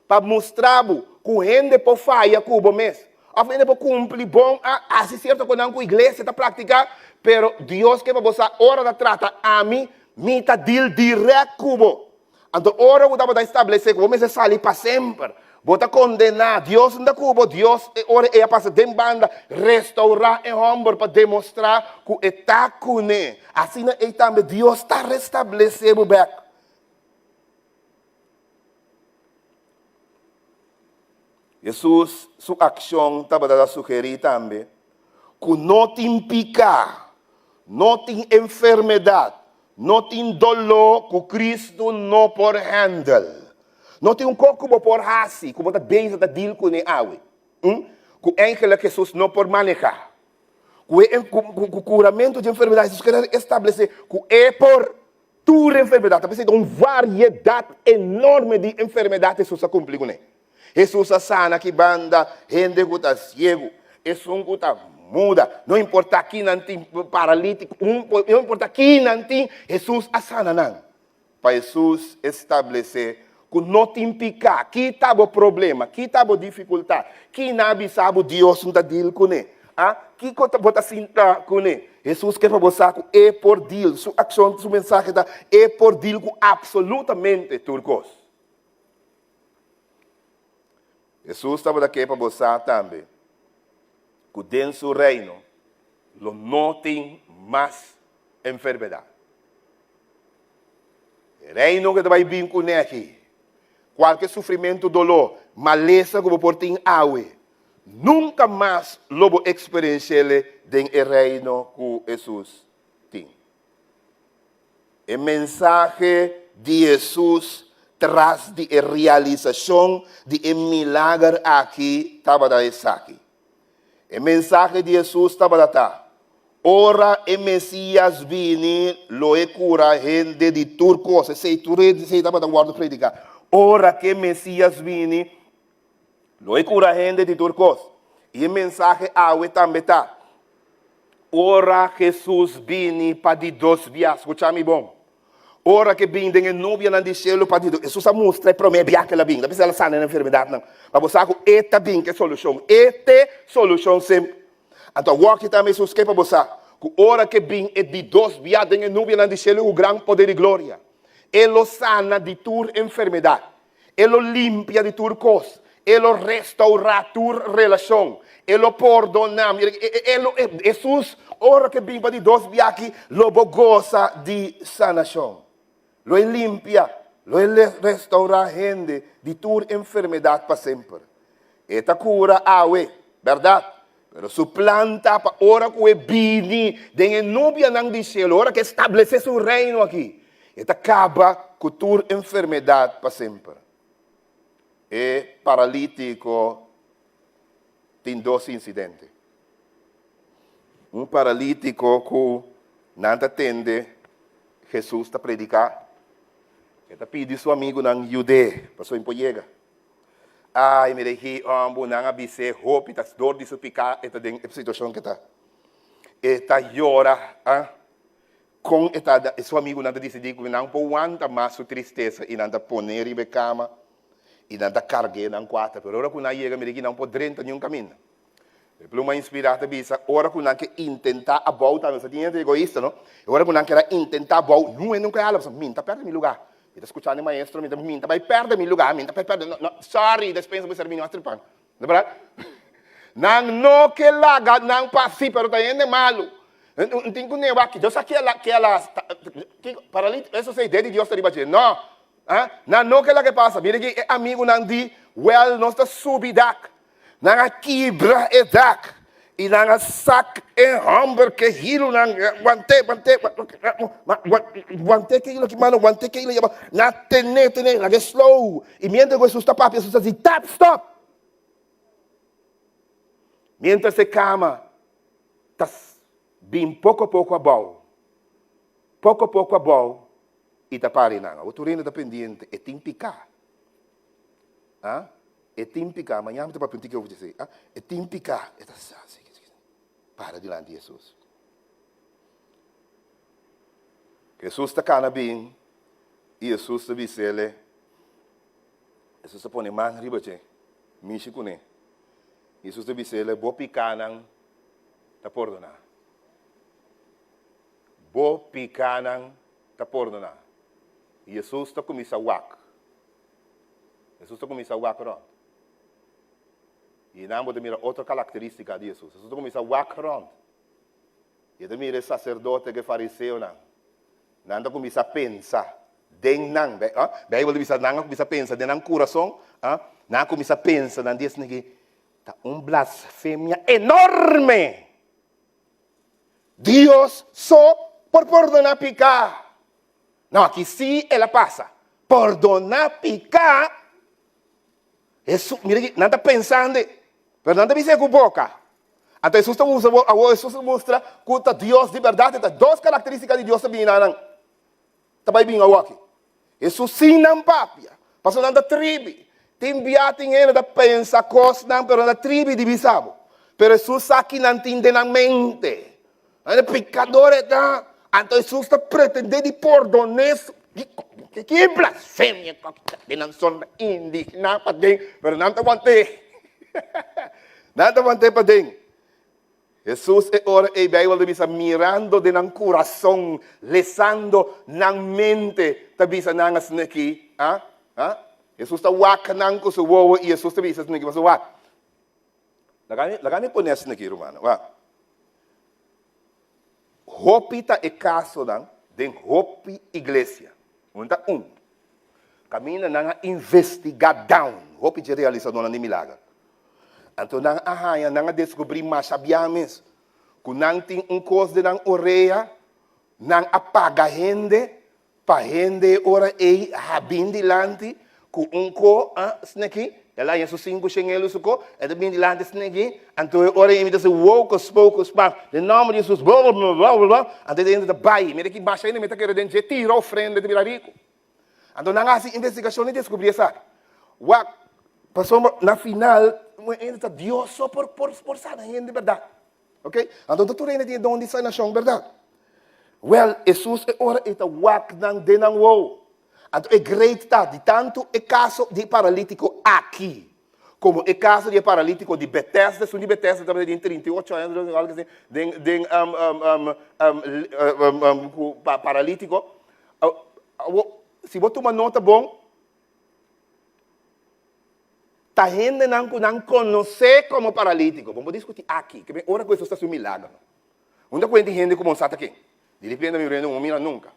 Pa mustra bo ku hende por faya ku bo mes. Òf hende por kumpli bon a hasi sierto konan ku iglesia ta praktiká, pero Dios ke pa bo sa ora ta trata ami, mi ta deal dirèkt ku bo. Anto ora ku tabata establesé ku bo mester sali pa semper, bo ta kondená, Dios no ta ku bo, Dios e ora ei a pasa den banda restourá e hòmber pa demostrá ku e ta kuné. Asina ei tambe Dios ta restablesé bo bèk. Hesus su akshon tabata ta sugerí tambe ku no tin piká, no tin enfermedat, no tin doló ku Kristu no por hèndel. No tin un kos ku bo por hasi ku bo ta bezig ta dil kuné awe, ku èigelik Hesus no por manehá. Ku e ku kuramentu di enfermedat Hesus kere establesé ku e por Tur enfermedat, ta presenta un variedat enorme di enfermedat Hesus a kumpli kuné. Hesus a sana ki banda hende ku ta siegu, esun ku ta muda, no importa ki nan tin, paralítiko, no importa ki nan tin, Hesus a sana nan. Pa Hesus establesé ku no tin piká, ki ta bo problema, ki ta bo difikultat, ki nan a bisa bo Dios no ta dil kuné? A Kiko ta bo ta sinta kuné? Hesus ke pa bo sa ku e por dil, su akshon, su mensahe ta e por dil ku apsolutamente tur kos. Hesus tabata ke pa bo sa tambe ku den su Reino lo no tin mas enfermedat. E Reino ku ta bai bin kuné aki, kualke sufrimentu, doló, malesa ku bo por tin awe, nunka mas lo bo eksperensi'el den e Reino ku Hesus tin. E mensahe di Hesus tras di e realisashon di e milager aki tabata esaki. E mensahe di Hesus tabata ta, Ora e Mesías bini, lo e kura hende di tur kos. Esei tur esei tabata wòrdu prediká. Ora ku e Mesías bini, lo e kura hende di tur kos. I e mensahe awe tambe ta, Ora Hesus bini pa di dos bia, skucha mi bon, Ora ke bin den e nubianan di shelu pa di Hesus a mustra e promé bia ke el a bin. Ta bisa el a sana e enfermedatnan. Pa bo sa ku e ta bin ku e solushon. E t'e solushon semper. Anto awor ki tambe Hesus ke pa bo sa ku ora ke bin e di dos bia den e nubianan di shelu ku gran poder i gloria, e lo sana di tur enfermedat. E lo limpia di tur kos. E lo restourá tur relashon. E lo pordoná. Mira, e lo, Hesus, ora ku e bin pa di dos bia aki, lo bo gosa di sanashon. Lo e limpia, lo e restourá hende di tur enfermedat pa semper. E ta kura awe, bèrdat? Pero su plan ta pa ora ku e bini den e nubianan di shelu, ora ku e stablesé su reino aki, e ta kaba ku tur enfermedat pa semper. E paralítiko tin dos insidente. Un paralítiko ku nan ta tende Hesus ta prediká, e ta pidi su amigunan yud'é pasobra e por yega. Ai, mira aki, homber, nan a bis'é hopi, ta dor di su piká e ta den e situashon ku e ta. E ta yora, ah, kon e ta, su amigunan ta disidí ku nan por wanta mas su tristesa i nan ta pon'é riba e kama i nan ta karg'é nan kuater. Pero ora ku nan yega, mira aki, nan por drenta niun kaminda. E pluma inspirá ta bisa, ora ku nan ke intentá abou tambe, sa tin hende egoista, no? E ora ku nan keda intentá abou, nun hende no ke hala, pasobra mi ta pèrdè mi lugá. Mi ta skuchando e maestro, mi ta, mi ta bai pèrdè mi lugá, mi ta bai pèrdè, no, no, sorry, despensa bo ser mi no a tripan. No bèrdat? Nan no ke laga nan pas, sí, pero ta hende malu. N tin ku newa aki, Dios sa ke ala, ke ala, kiko, paralítiko, eso sí, ded di Dios ta riba dje. No, ah, nan no ke laga e pasa. Mira aki, e amigunan di, wèl, nos ta subi dak. Nan a kibra e dak i nan a sak e hòmber ku e hilunan, want'é, want'é, want'é ku e hilu aki mano, want'é ku e hilu ayaba. Nan a ten'é, ten'é, laga e slow. I miéntras ku Hesus ta papia, Hesus ta di, Tap, stòp! Miéntras e kama ta bin poko poko abou, poko poko abou, i ta para einan. Awor tur hende ta pendiente, e tin piká. Ah? E tin piká. Mañana mi ta papia un tiki over di esei. Ah? E tin piká. E ta sa, si, si, si. Para dilanti Hesus. Hesus ta kana bin i Hesus ta bis'ele, Hesus ta pone man riba dje, mishi kuné. Hesus ta bis'ele, Bo pikanan ta pordoná. Bo pikanan ta pordoná. I Hesus ta kuminsá wak. Hesus ta kuminsá wak rònt. I nan bo ta mira otro karakterístika di Hesus. Hesus ta kuminsá wak rònt. I e ta mira e saserdote ku e fariseonan. Nan ta kuminsá pensa den nan. Beibel ta bisa nan a kuminsá pensa den nan kurason. Nan a kuminsá pensa, nan di esaki ta un blasfemia enorme. Dios so por pordoná piká. No, aki sí el a pasa. Pordoná piká. Hesus, mira aki, nan ta pensando, pero nan ta bisa ku boka. Anto Hesus ta usa, awor Hesus ta mustra ku ta Dios di bèrdat, ta dos karakterístika di Dios ta bini na nan, ta bai bini awor aki. Hesus sin nan papia, pasobra nan ta tribi. Tin bia tin hende ta pensa kosnan, pero nan ta tribi di bisa bo. Pero Hesus sa ki nan tin den nan mente. Nan e pekador e ta, anto Hesus ta pretendé di pordon'é. Ki blasfemia ku nan son indigná paden, pero nan ta want'é. Nan ta want'é paden. Hesus e ora ei Beibel ta bisa mirando den nan kurason, lesando nan mente, ta bisa nan asina aki, a, a, Hesus ta wak nan ku su wowo i Hesus ta bisa asina aki, pasobra wak, laga mi, laga mi pone asina aki rumannan, wak. Hopi ta e kasonan den hopi iglesia. Un ta un. Kaminda nan a investigá down hopi dje realisadónan di milager. Anto nan a haña, nan a deskubrí masha bia mes ku nan tin un kos den nan orea, nan a paga hende Pa hende e ora ei a bin dilanti ku un ko a sneki, el a haña su sinku shen elu su ko, e ta bin dilanti sneki, anto e ora ei mi ta si wokus pokus pa den nòmber di Hesus blablabla, anto e hende ta bai, mira ki basha hende mi ta kere den dje tira ofrenda e ta bira riku. Anto nan a hasi investigashon i deskubrí esaki. Wak, pasobra na final un hende ta Dios so por por sana hende bèrdat. Ok, anto ta tur hende tin e don di sanashon, bèrdat? Wèl, Hesus e ora ei ta wak nan den nan wowo. Anto e great ta di tantu e kaso di e paralítiko aki komo e kaso di e paralítiko di Betèsda, esun di Betèsda tabata den 38 aña, algu asina, den den ku paralítiko. Awor, si bo tuma nota bon, Ta hendenan ku nan konosé komo paralítiko. Bo por diskutí aki, ke ora ku Hesus ta hasi un milagro. Unda ku hende hende ku bon sa ta ken? Di repente mi rende un mira nunka.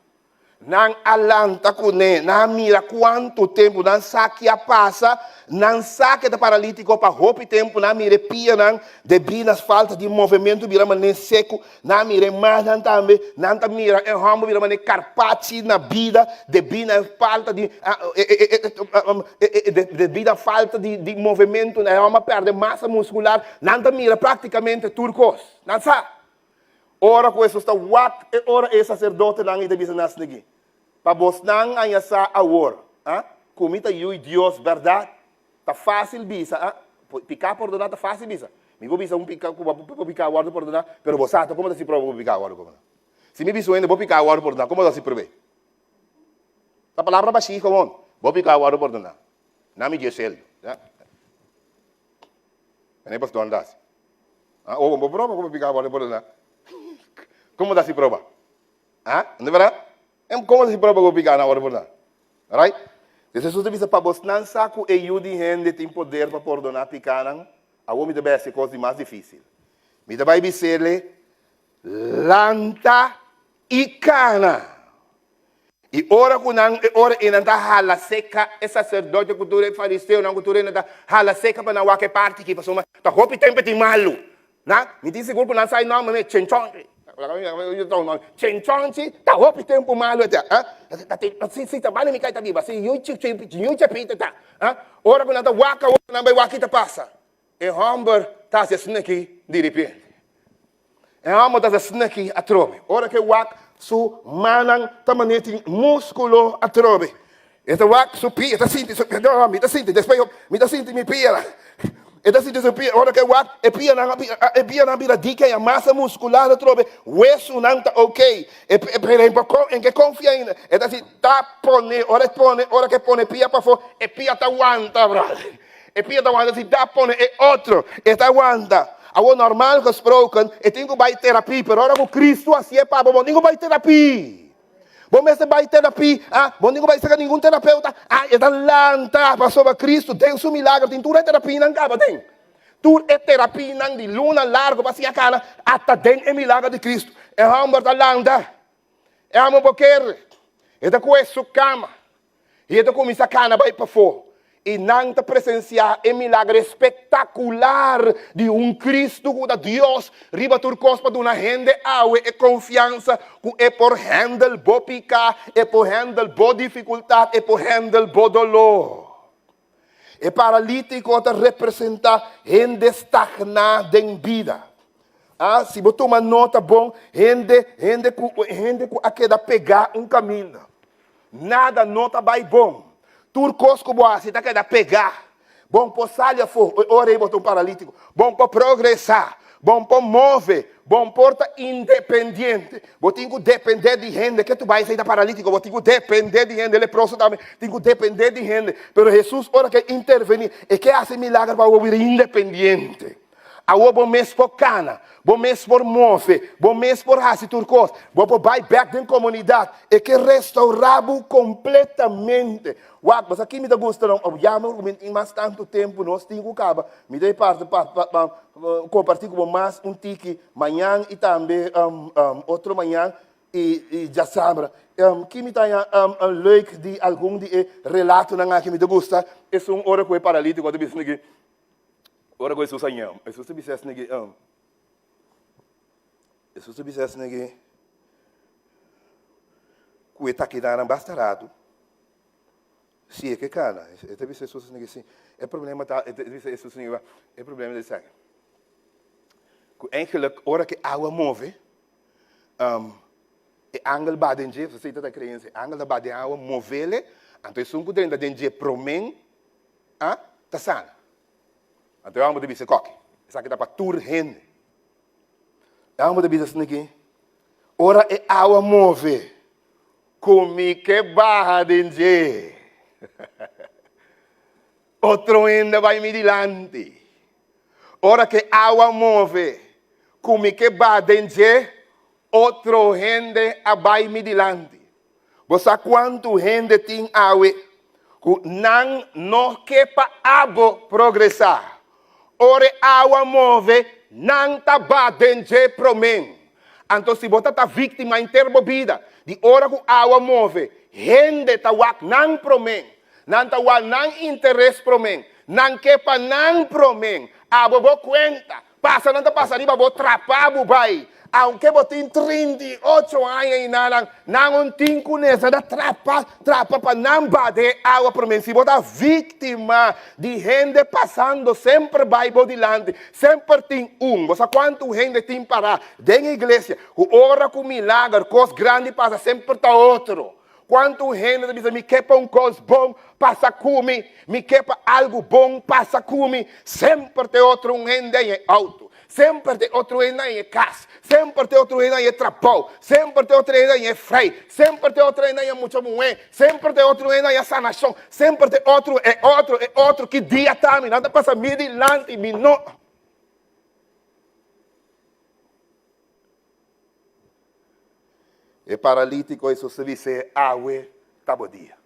Nan a lanta kuné, nan a mira kuantu tempu, nan sa ki a pasa, nan sa ku e ta paralítiko pa hopi tempu, nan a mira e pianan debí na falta di movementu bira manera seku, Nan a mira e mannan tambe, nan ta mira e hòmber bira manera karpachi na bida debí na e falta di debí na falta di movementu, e hòmber a pèrdè masa muskular, nan ta mira práktikamente tur kos. Nan sa. Ora ku Hesus ta wak e ora e saserdotenan i ta bisa nan asina aki, Pa bosnan haña sa awor, ku mi ta Yu di Dios bèrdat? Ta fásil bisa, ah, piká pordoná ta fásil bisa. Mi por bisa un piká ku bo piká a wòrdu pordoná, pero bo sa ta komo ta hasi proba ku bo piká a wòrdu pordoná. Si mi bisa un hende bo piká a wòrdu pordoná, komo ta hasi prob'é? Ta palabra bashí gewoon, bo piká a wòrdu pordoná. Na mi dje seldo. Ya. Mene pastor ta hasi. Ah, oh, bo proba ku bo piká a wòrdu pordoná. Komo ta hasi proba? Ah, no ta bèrdat? Komo ta hasi proba ku bo piká a wòrdu pordoná? Right? Des Hesus ta bisa, Pa bosnan sa ku e Yu di hende tin poder pa pordoná pikánan, awor mi ta bai hasi e kos di mas difísil. Mi ta bai bis'ele, Lanta i kana. I ora ku nan, e ora ei nan ta hala seka e saserdote ku tur e fariseonan ku tur hende ta hala seka pa nan wak e parti aki, pasobra ta hopi tempu e tin malu. Na, mi tin sigur ku nan sa e nòmber mi, Chenchonchi. Chenchonchi ta hopi tempu malu e ta. Si, si ta banda mi kai ta biba, si yu yu chapita ta. Ora ku nan ta wak awor, nan bai wak ki ta pasa. E hòmber ta hasi asina aki diripiente. E hòmber ta hasi asina aki atrobe. Ora ku e wak su mannan ta manera tin múskulo atrobe. E ta wak su pia, e ta sinti su pia, mi ta sinti, despues mi ta sinti mi pia. E ta sinti su pia, ora ku e wak, e pianan a bira, e pianan a bira diki ei, masa muskular atrobe, wesunan ta oké. E, pero e por en ke konfia ainda. E ta si, ta pone, ora e pone, ora ku e pone pia pafó, e pia ta wanta, brother. E pia ta wanta, si ta pone e otro, e ta wanta. Awor normal gesproken, e tin ku bai terapia, pero ora ku Kristu hasié pa bo, bo no tin ku bai terapia. Bo mester bai terapia, ah, bo no tin ku bai serka ningun terapeuta, ah, e ta lanta pasobra Kristu den su milager tin tur e terapianan kaba den. Tur e terapianan di luna largu pa siña kana, ata den e milager di Kristu. E hòmber ta lanta, e hòmber por kere, e ta kue su kama. I e ta kuminsá kana bai pafó, i nan ta presensiá e milager espektakular di un Kristu ku ta Dios riba tur kos pa duna hende awe e konfiansa ku e por hèndel bo piká, e por hèndel bo difikultat, e por hèndel bo doló. E paralítiko ta representá hende stagná den bida. Ah, si bo tuma nota bon, hende, hende ku, hende ku a keda pegá un kaminda. Nada no ta bai bon. Tur kos ku bo hasi ta keda pegá. Bon por sali afó, e ora ei bo ta un paralítiko. Bon por progresá, bon por move, bon por ta independiente. Bo tin ku dependé di hende. Ke tu bai esei ta paralítiko? Bo tin ku dependé di hende. Leproso tambe tin ku dependé di hende. Pero Hesus ora ke intervení, e ke hasi milager pa bo bira independiente. Awor bo mes por kana, bo mes por move, bo mes por hasi tur kos. Bo por bai bèk den komunidat. E ke restourá bo kompletamente. Wak, bo sa ki mi ta gusta nan? Yama ku mi tin mas tantu tempu, nos tin ku kaba. Mi ta e parti pa pa kompartí ku bo mas un tiki mañan i tambe otro mañan i djasabra. Ki mi ta haña leuk di algun di e relatonan aki mi ta gusta, esun ora ku e paralítiko ta bisa mi Ora ku Hesus a yama, Hesus ta bisa esnan ki, Hesus ta bisa esnan ki, ku e ta keda nan basta ratu, si e ke kana. E ta bisa Hesus esnan ki si, e problema ta, e ta bisa Hesus esnan ki, e problema ta esaki, ku eigenlijk ora ku e awa move, e angel ba den dje, esei ta ta kreensia, e angel ta ba den awa movele, anto esun ku drenta den dje promé a ta sana. Anto e hòmber ta bisa kòki, esaki ta pa tur hende. E hòmber ta bisa asin'aki, ora e awa move, ku mi ke baha den dje. Otro hende bai mi dilanti. Ora ku e awa move, ku mi ke baha den dje, otro hende a bai mi dilanti. Bo sa kuantu hende tin awe ku nan no ke pa abo progresá? Ora e awa move, nan ta ba den dje promé. Anto si bo ta ta víktima henter bo bida di ora ku awa move, hende ta wak nan promé. Nan ta wak nan interes promé. Nan ke pa nan promé. Abo bo kuenta Pasa nan ta pasa riba bo trapa bo bai. Aunke bo tin 38 aña i nanan, nan un tin ku nesa ta trapa, trapa pa nan bade e awa prome. Si bo ta víktima di hende pasando semper bai bo dilanti, semper tin un. Bo sa kuantu hende tin pará den iglesia ku ora ku milager, kos grandi pasa, semper ta otro. Kuantu hende ta bisa, Mi ke pa un kos bon pasa ku mi, mi ke pa algu bon pasa ku mi. Semper te otro un hende den e outo, semper te otro hende den e kas, semper te otro hende den e trabou, semper te otro hende den e frei, semper te otro hende den e mucha muhé, semper te otro hende den e sanashon, semper te otro, e otro, e otro. Ki dia ta mi? Nan ta pasa mi dilanti, mi no. E paralítiko Hesus ta bis'é, Awe ta bo dia.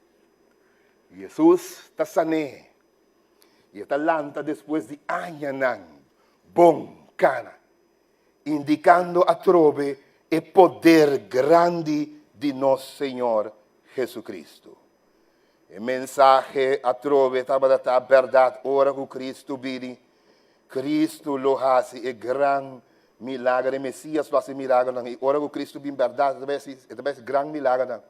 Hesus ta san'é i e ta lanta despues di añanan bon kana, indikando atrobe e poder grandi di nos Señor Jesucristo. E mensahe atrobe tabata ta bèrdat ora ku Kristu bini. Kristu lo hasi e gran milager, e Mesias lo hasi milagernan. I ora ku Kristu bin bèrdat, e ta bai hasi, e ta bai hasi gran milagernan.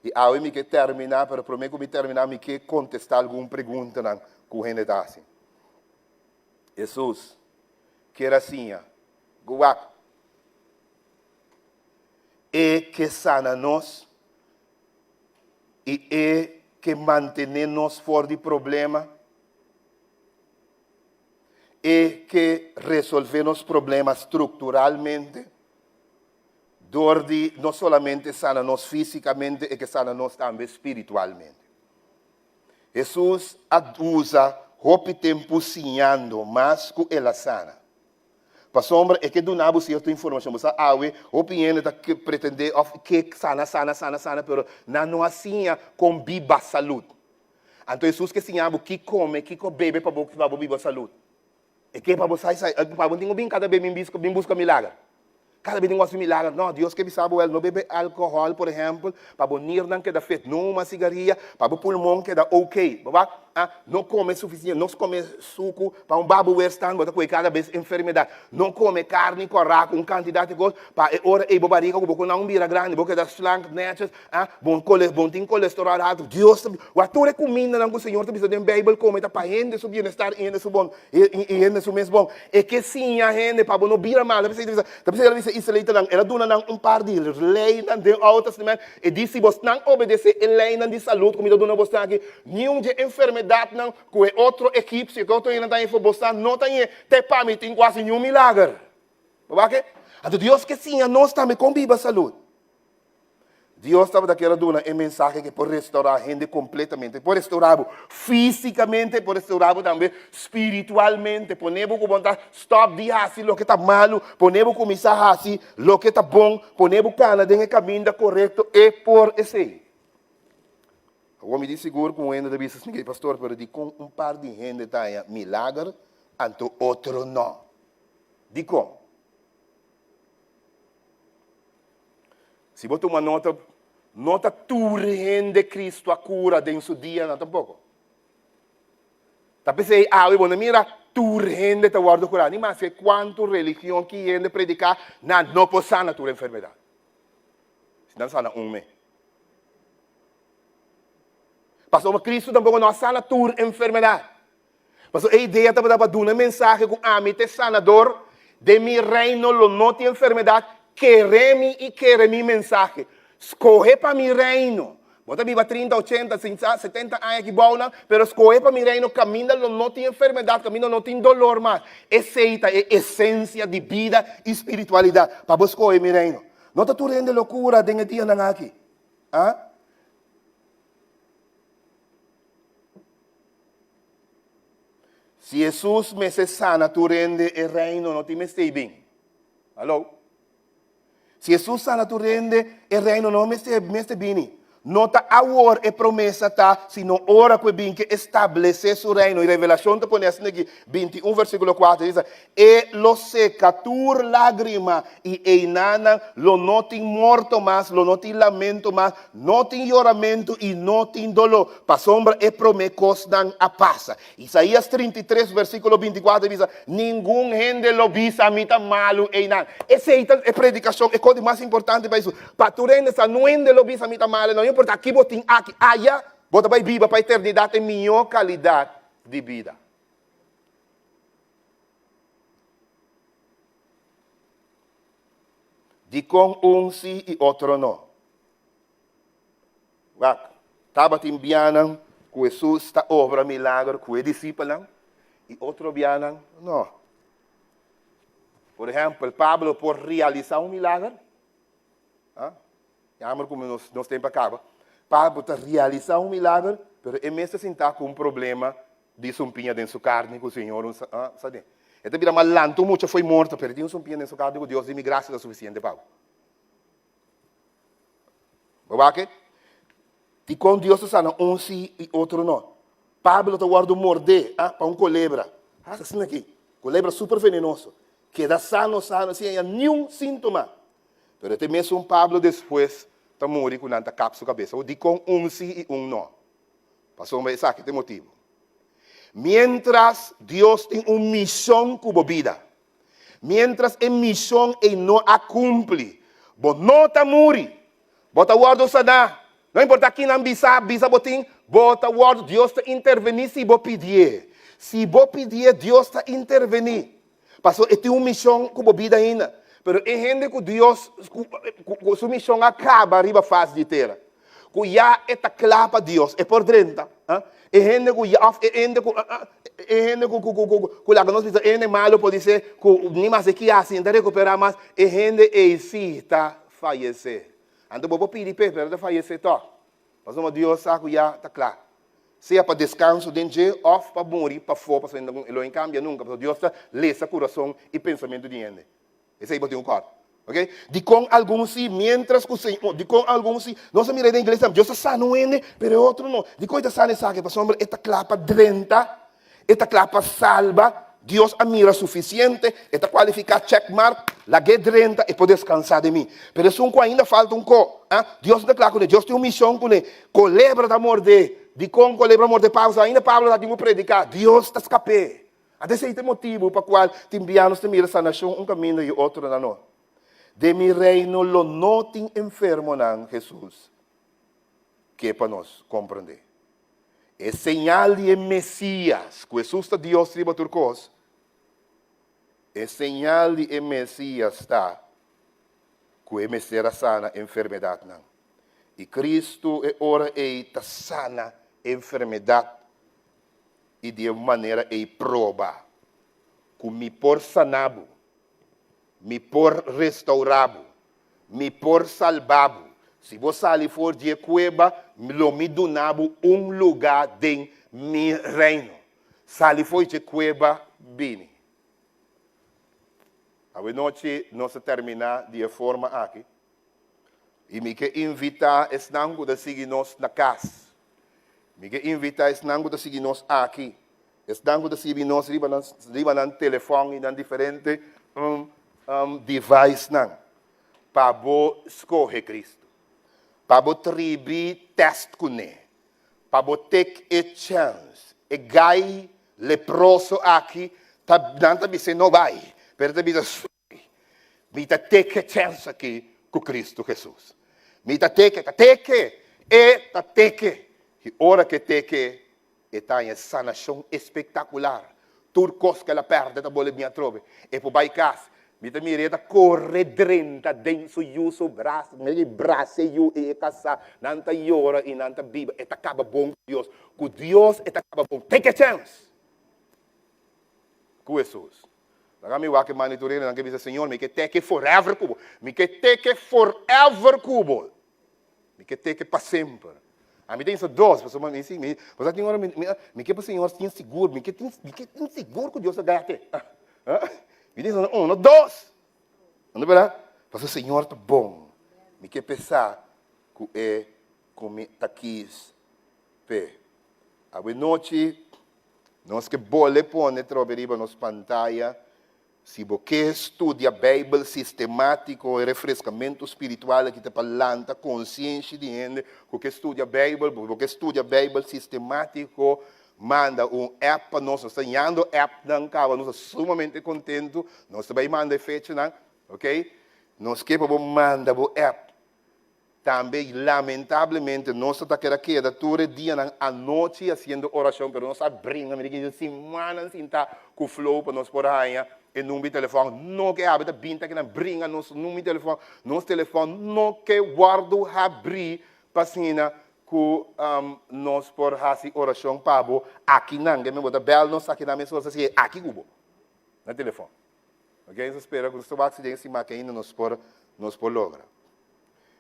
I awe mi ke terminá, pero promé ku mi terminá mi ke kontestá algun preguntanan ku hende ta hasi. Hesus kier a siña ku wak e ke sana nos i e ke mantené nos for di problema. E ke resolvé nos problema strukturalmente dor di no solamente sana nos físikamente, e ke sana nos tambe spiritualmente. Hesus a usa hopi tempu siñando mas ku el a sana. Pasobra e ke duna bo sierto informashon. Bo sa awe hopi hende ta pretendé òf ke sana, sana, sana, sana, pero nan no a siña kon biba salud. Anto Hesus ke siña bo ki kome, kiko bebe pa bo pa bo biba salud. E ke pa bo sai sai, pa bo no tin ku bin kada be bin buska milager. Kada be tin ku hasi milager. No, Dios ke bisa bo, no bebe alkohòl, por ehèmpel, pa bo nirnan keda fit. No huma sigaria, pa bo pulmon keda oké. Bo wak? Ah, no kome sufisiente, no kome suku pa un ba bo weerstand, bo ta kohe kada bes enfermedat. No kome karni kòrá ku un kantidat di kos, pa e ora ei bo barika ku bo ku nan bira grandi, bo keda slank, nètjes, ah, bo kole, bo tin kolesteròl haltu. Dios ta, wak tur e kumindanan ku Señor ta bisa den Beibel kome ta pa hende su bienestar i hende su bon. I hende su mes bon. E ke siña hende pa bo no bira mal. Ta bisa, ta bisa el a bisa israelitanan, el a duna nan un par di leinan den Oude Testament. E di, si bosnan obedesé e leinan di salud ku mi ta duna bosnan aki, niun dje enfermedatnan ku e otro egipsio, ku e otro hendenan ta haña for bosnan no ta hañ'é, te pa mi tin ku hasi niun milager. Bo wak e? Anto Dios ke siña nos tambe kon biba salud. Dios tabata kier a duna e mensahe ke por restaurá hende kompletamente. Por restaurá bo físikamente, por restaurá bo tambe spiritualmente. Pone bo ku bo ta stòp di hasi loke ta malu, pone bo kuminsá hasi loke ta bon, pone bo kana den e kaminda korekto. E por esei. Awor mi di sigur ku un hende ta bisa, Snikey pastor, pero dikon un par di hende ta haña milager anto otro no? Dikon? Si bo tuma nota, no ta tur hende Cristo a cura den su dianan tampoco. Ta p'esei awe bo no mira tur hende ta wordo cura, ni maske cuanto religion ki hende predica, nan no por sana tur enfermedad. Si nan sana un me. Pasobra Cristo tampoco no a sana tur enfermedad. Pasobra e idea tabata pa duna e mensahe ku ami ta e sanador, den mi reino lo no tin enfermedat, kere mi i kere mi mensahe. Skohe pa mi reino. Bo ta biba trinta, ochenta, setenta aña aki bounan, pero skohe pa mi reino kaminda lo no tin enfermedat, kaminda no tin dolor mas. Esei ta e esensia di bida i spiritualidat, pa bo skohe mi reino. No ta tur hende lo kura den e dianan aki. A. Si Hesus mester sana tur hende, e reino no tin mester ei bin. Hallo? Si Hesus sana tur hende, e reino no mester mester bini. No ta awor e promesa ta, sino ora ku e bin ke establesé su reino. I Revelashon ta pone asina aki, 21 versíkulo 4, e bisa, E lo seka tur lágrima, i einanan lo no tin morto mas, lo no tin lamento mas, no tin yoramentu i no tin doló, pasobra e promé kosnan a pasa. Isaías 33, versíkulo 24 ta bisa, Ningun hende lo bisa, Mi ta malu einan. Esei ta e predikashon, e kos di mas importante pa Hesus. Pa tur hende sa, Nun hende lo bisa, Mi ta malu. No importa ki bo tin aki, aya, bo ta bai biba pa eternidat e mihó kalidat di bida. Dikon un si i otro no? Wak, tabatin bianan ku Hesus ta obra milager ku e disipelnan i otro bianan no. Por ehèmpel, Pablo por realisá un milager? Jammer ku nos nos tempu a kaba. Pablo ta realisá un milager, pero e mes ta sintá ku un problema di sumpiña den su karni ku Señor un sa den. E ta bira mas lantu mucha fo'i morto, pero e tin un sumpiña den su karni ku Dios di mi grasia ta sufisiente pa bo. Bo wak e? Dikon Dios ta sana un si i otro no? Pablo ta wòrdu mordé pa un kolebra. Hasta asina aki. Kolebra super venenoso. Keda sano sano sin haña niun síntoma. Pero te mesun Pablo despues ta muri ku nan ta kap su kabesa. Dikon un si i un no? Pasobra esaki ta e motibu. Miéntras Dios tin un mishon ku bo bida, miéntras e mishon ei no a kumpli, bo no ta muri, bo ta wòrdu saná. No importá kinan bisa, bisa bo tin, bo ta wòrdu, Dios ta intervení si bo pidié. Si bo pidié, Dios ta intervení. Pasobra e tin un mishon ku bo bida ainda. Pero e hende ku Dios, ku su mishon a kaba riba fas di tera. ku ya e ta kla pa Dios, e por drenta. E hende ku ya, òf e hende ku, e hende ku, ku, ku, ku, ku laga nos bisa e hende malu podisé ku ni mas e kia hasi, e ta rekuperá mas, e hende ei sí ta fayesé. Anto bo por pidi p'e, pero e ta fayesé tòg. Pasobra Dios sa ku ya ta kla. Sea pa deskanso den dje òf pa muri pafó, pasobra e lo no kambia nunka, pasobra Dios ta lesa kurason i pensamentu di hende. Esei bo tin un kòrda. Ok? Dikon algun si, miéntras ku Señor, dikon algun si, nos a mira den iglesia, Dios ta sana un hende, pero e otro no. Dikon e ta sana esaki? Pasobra e ta kla pa drenta, e ta kla pa salba, Dios a mira sufisiente, e ta kualifiká, check mark, lag'é drenta, e por deskansá den mi. Pero esun ku ainda falta un ko, ah, Dios no ta kla kuné, Dios tin un mishon kuné. Kolebra ta mord'é. Dikon kolebra a morde Pablo? Pasobra ainda Pablo ta tin ku prediká. Dios ta skap'é. Anto esei ta e motibu pa kual tin bia nos ta mira sanashon un kaminda i otronan no. Den mi reino lo no tin enfermonan, Hesus ke pa nos komprendé. E señal di e Mesias, ku Hesus ta Dios riba tur kos, e señal di e Mesias ta ku e mester a sana enfermedatnan. I Kristu e ora ei ta sana enfermedat i di e manera ei proba ku mi por sana bo, mi por restaurá bo, mi por salba bo. Si bo sali for di e kueba, lo mi duna bo un lugá den mi reino. Sali for dje kueba, bini. Awenochi nos a terminá di e forma aki. I mi ke invitá esnan ku ta sigui nos na kas. Mi ke invitá esnan ku ta sigui nos aki, esnan ku ta sigui nos riba nan riba nan telefòn i nan diferente devicenan, pa bo skohe Kristu, pa bo tribi tèst kuné, pa bo take e chèns. E gai leproso aki ta nan ta bis'é no bai, pero e ta bisa, Mi ta teke chèns aki ku Kristu Hesus. Mi ta teke, ta teke, e ta teke. I ora ku e teke, e ta haña sanashon espektakular. Tur kos ku el a pèrdè ta bolbe bin atrobe. E por bai kas. Mi ta mira e ta kore drenta den su yu su bras, mi brasa e yu i e kasá. Nan ta yora i nan ta biba. E ta kaba bon ku Dios. Ku Dios e ta kaba bon. Teke chèns ku Hesus. Laga mi wak e mani tur hendenan ke bisa, Señor, mi ke teke forever ku bo. Mi ke teke forever ku bo. Mi ke teke pa semper. Ami ta insa dos, pasobra mi si, mi, pasobra tin ora mi, mi, mi ke pa Señor tin sigur, mi ke tin, mi ke tin sigur ku Dios a gate. Mi ta insa uno, dos. No berdad? Pasobra Señor ta bon. Mi ke pesa ku e ku mi ta kis p'e. Awe nochi Nos ke bole pone trobe riba nos pantaya, Si bo ke studia Beibel sistemátiko, e refreskamentu spiritual aki ta pa lanta konsienshi di hende ku ke studia Beibel. Bo ke studia Beibel sistemátiko, manda un app pa nos. Nos ta yando appnan kaba, nos ta sumamente kontentu. Nos ta bai manda e fechanan, ok. Nos ke pa bo manda bo app. Tambe lamentablemente nos ta ta keda keda tur e dianan anochi haciendo oracion pero nos a bringa mira ki simannan sinta cu flow pa nos por haña e number di telefon no ke habri ta bin ta kinan bringa nos number di telefon nos telefon no ke wordo habri pa asina cu nos por haci oracion pa bo akinan ke men bo ta bel nos akinan mes ora sa sigue aki cu bo na telefon ok nos ta spera cu nos ta wak si den e siman aki ainda nos por nos por logra.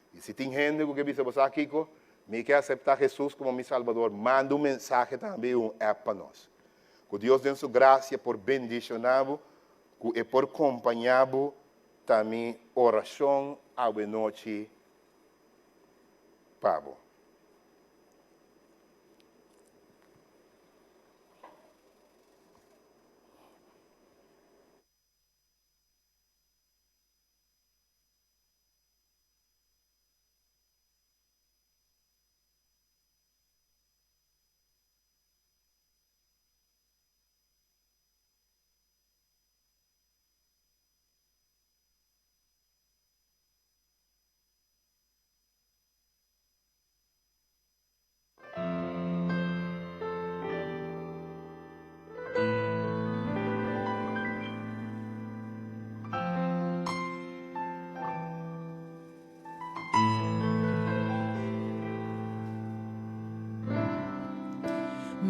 I si tin hende ku ke bisa bo sa kiko, mi ke aseptá Hesus komo mi Salbador, manda un mensahe tambe i un app pa nos. Ku Dios den su grasia por bendishoná bo, ku e por kompañá bo ta mi orashon awenochi pa bo.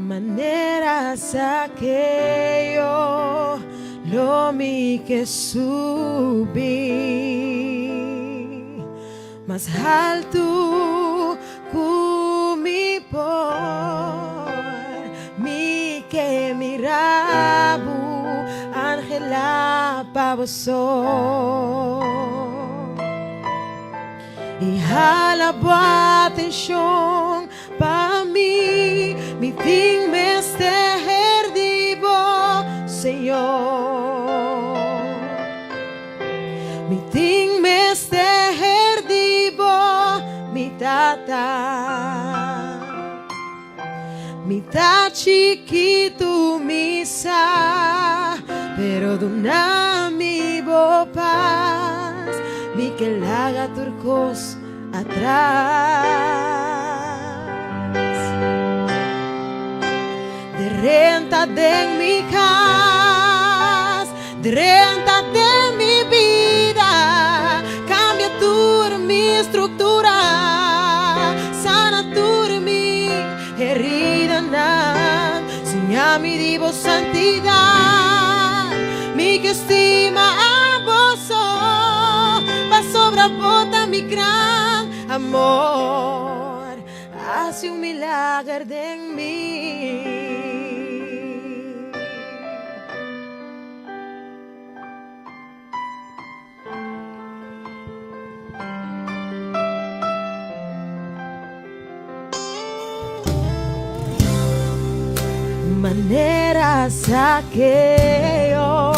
Manera Sakeo lo mi ke subi mas haltu ku mi por. Mi ke mira bo anhela pa bo so. I hala bo atenshon Pa mi, mi tin mester di bo, Señor. Mi tin mester di bo, mi Tata. Mi ta chikitu, mi sa, pero duna mi bo pas. Mi ke laga tur kos Atras Drenta den mi kas, drenta den mi bida, kambia tur mi struktura, sana tur mi heridanan, siña mi di bo santidat, mi ke stima abo so, pasobra bo ta mi gran amor, hasi un milager den mi. Manera Sakeo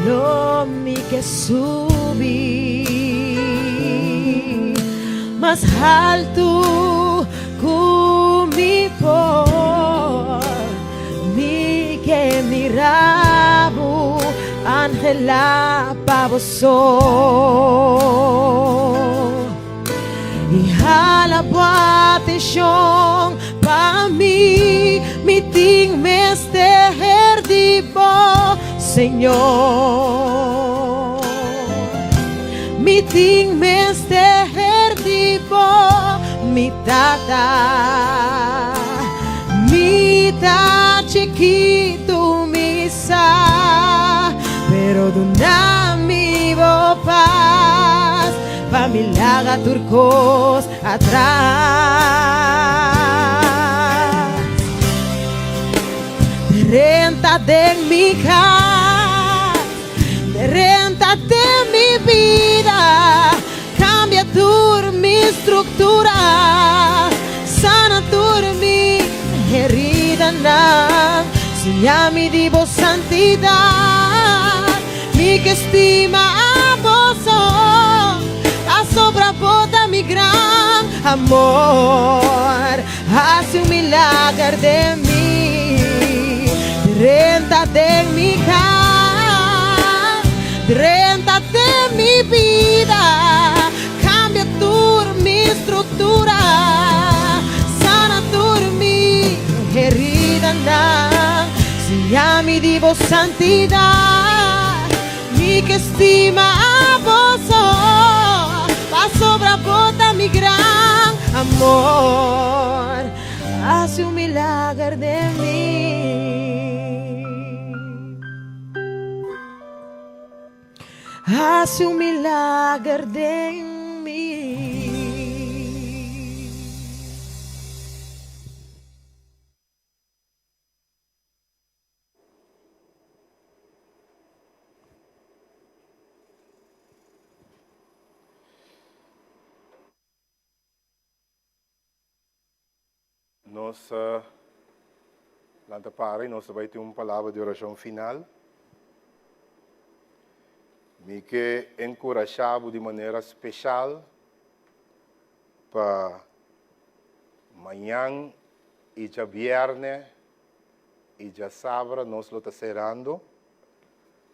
lo mi ke subi mas haltu ku mi por. Mi ke mira bo anhela pa bo so I hala bo atenshon pa mi. Mi tin mester di bo, Señor. Mi tin mester di bo, mi Tata. Mi ta chikitu, mi sa, pero duna mi bo pas pa mi laga tur kos atras. Drenta den mi kas, drenta den mi bida. Cambia tur mi structura, sana tur mi heridanan, siña mi di bo santidad. Mi ke stima abo so, pasobra bo ta mi gran amor. Hasi un milager den mi, drenta den mi kas, drenta den mi bida, kambia tur mi struktura, sana tur mi heridanan, siña mi di bo santidat. Mi ke stima abo so, pasobra bo ta mi gran amor. Hasi un milager den mi. Hasi un milager den mi. Nos lanta para y nos ta bay tin un palabra di oracion final. Mi ke encurasha bo di manera special pa mañan y djabierne I djasabra nos lo ta serando.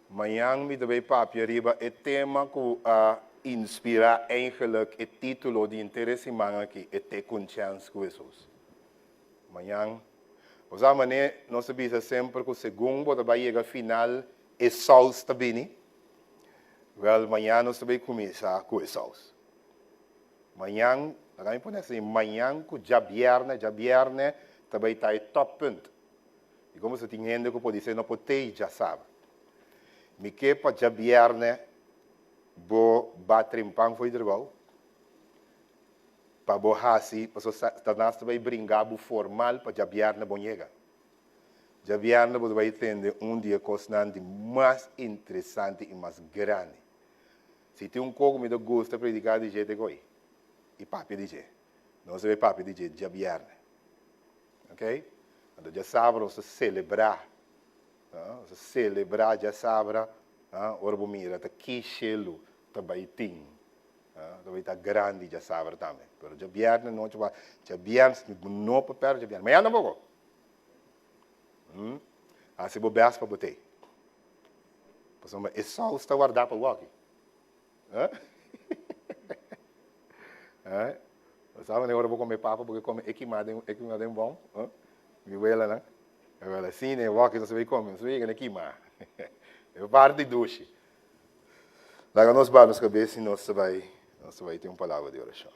Mañan mi ta bay papia riba e tema cu a inspira eigenlijk e titulo di henter e siman aki, E Te Cu Un Chens Cu Jesus. Mañan, bo sa mane nos ta bisa semper cu segun bo ta bay yega final e saus ta bini? Wel, mañan nos ta bay cuminsa cu e saus. Mañan, laga mi pone así, mañan ku djabièrnè, djabièrnè. ta bai ta e toppunt. I komo si tin hende ku podisé no por tei djasabra. Mi ke pa djabièrnè bo ba trempan fo'i trabou pa bo hasi, pasobra Satanas ta bai bringa bo formal pa djabièrnè bo yega. Djabièrnè bo ta bai tende un di e kosnan di mas interesante i mas grandi. Si tin un kos ku mi ta gusta prediká di dje ta e koi i papia di dje. Nos ta bai papia di dje djabièrnè. Ok? Anto djasabra nos ta selebrá. Nos ta selebrá djasabra ora bo mira ta ki shelu ta bai tin. Ta bai ta grandi djasabra tambe. Pero djabièrnè anochi bo a djabièrnè bo no por pèrdè djabièrnè. Mañana tampoco. Hasi bo bèst pa bo tei. Pasobra e sous ta wardá pa wòki. Bo sa manera ora bo kome papa bo ke kome e kimá den e kimá den bòm? Mi welanan, mi wela si ne wòki nos a bai kome, nos a yega na kimá. E parti dushi. Laga nos baha nos kabes i nos ta bai nos ta bai tin un palabra di orashon.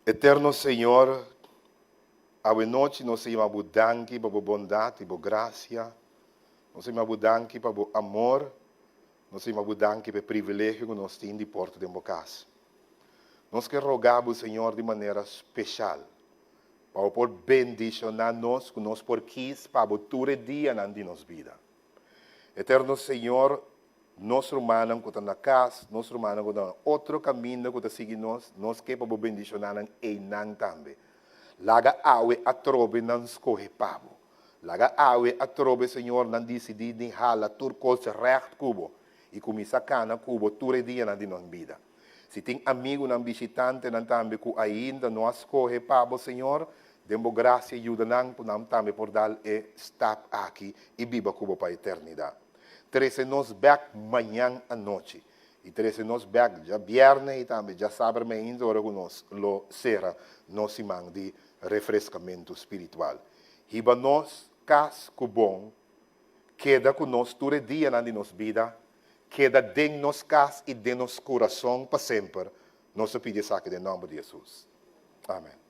Eterno Señor, awe nochi nos ta yama Bo danki pa Bo bondat i Bo grasia. Nos ta yama Bo danki pa Bo amor. Nos ta yama Bo danki pa e privilegio ku nos tin di por ta den Bo kas. Nos ke roga Bo, Señor, di manera speshal, pa Bo por bendishoná nos ku nos por kis pa Bo tur e dianan di nos bida. Eterno Señor, nos rumannan ku ta na kas, nos rumannan ku ta na otro kaminda ku ta sigui nos, nos ke pa Bo bendishoná nan einan tambe. Laga awe atrobe nan skohe pa Bo. Laga awe atrobe, Señor, nan disidí di hala tur kos règt ku Bo i kuminsá kana ku Bo tur e dianan di nan bida. Si tin amigunan bishitantenan tambe ku ainda no a skohe pa Bo, Señor, den Bo grasia yuda nan ku nan tambe por dal e stap aki i biba ku Bo pa eternidat. Trese nos bèk mañan anochi i trese nos bèk djabièrnè i tambe djasabra meinta ora ku nos lo sera nos siman di refreskamentu spiritual. Hiba nos kas ku bon, keda ku nos tur e dianan di nos bida, keda den nos kas i den nos kurason pa semper. Nos ta pidi esaki den nòmber di Hesus. Amen.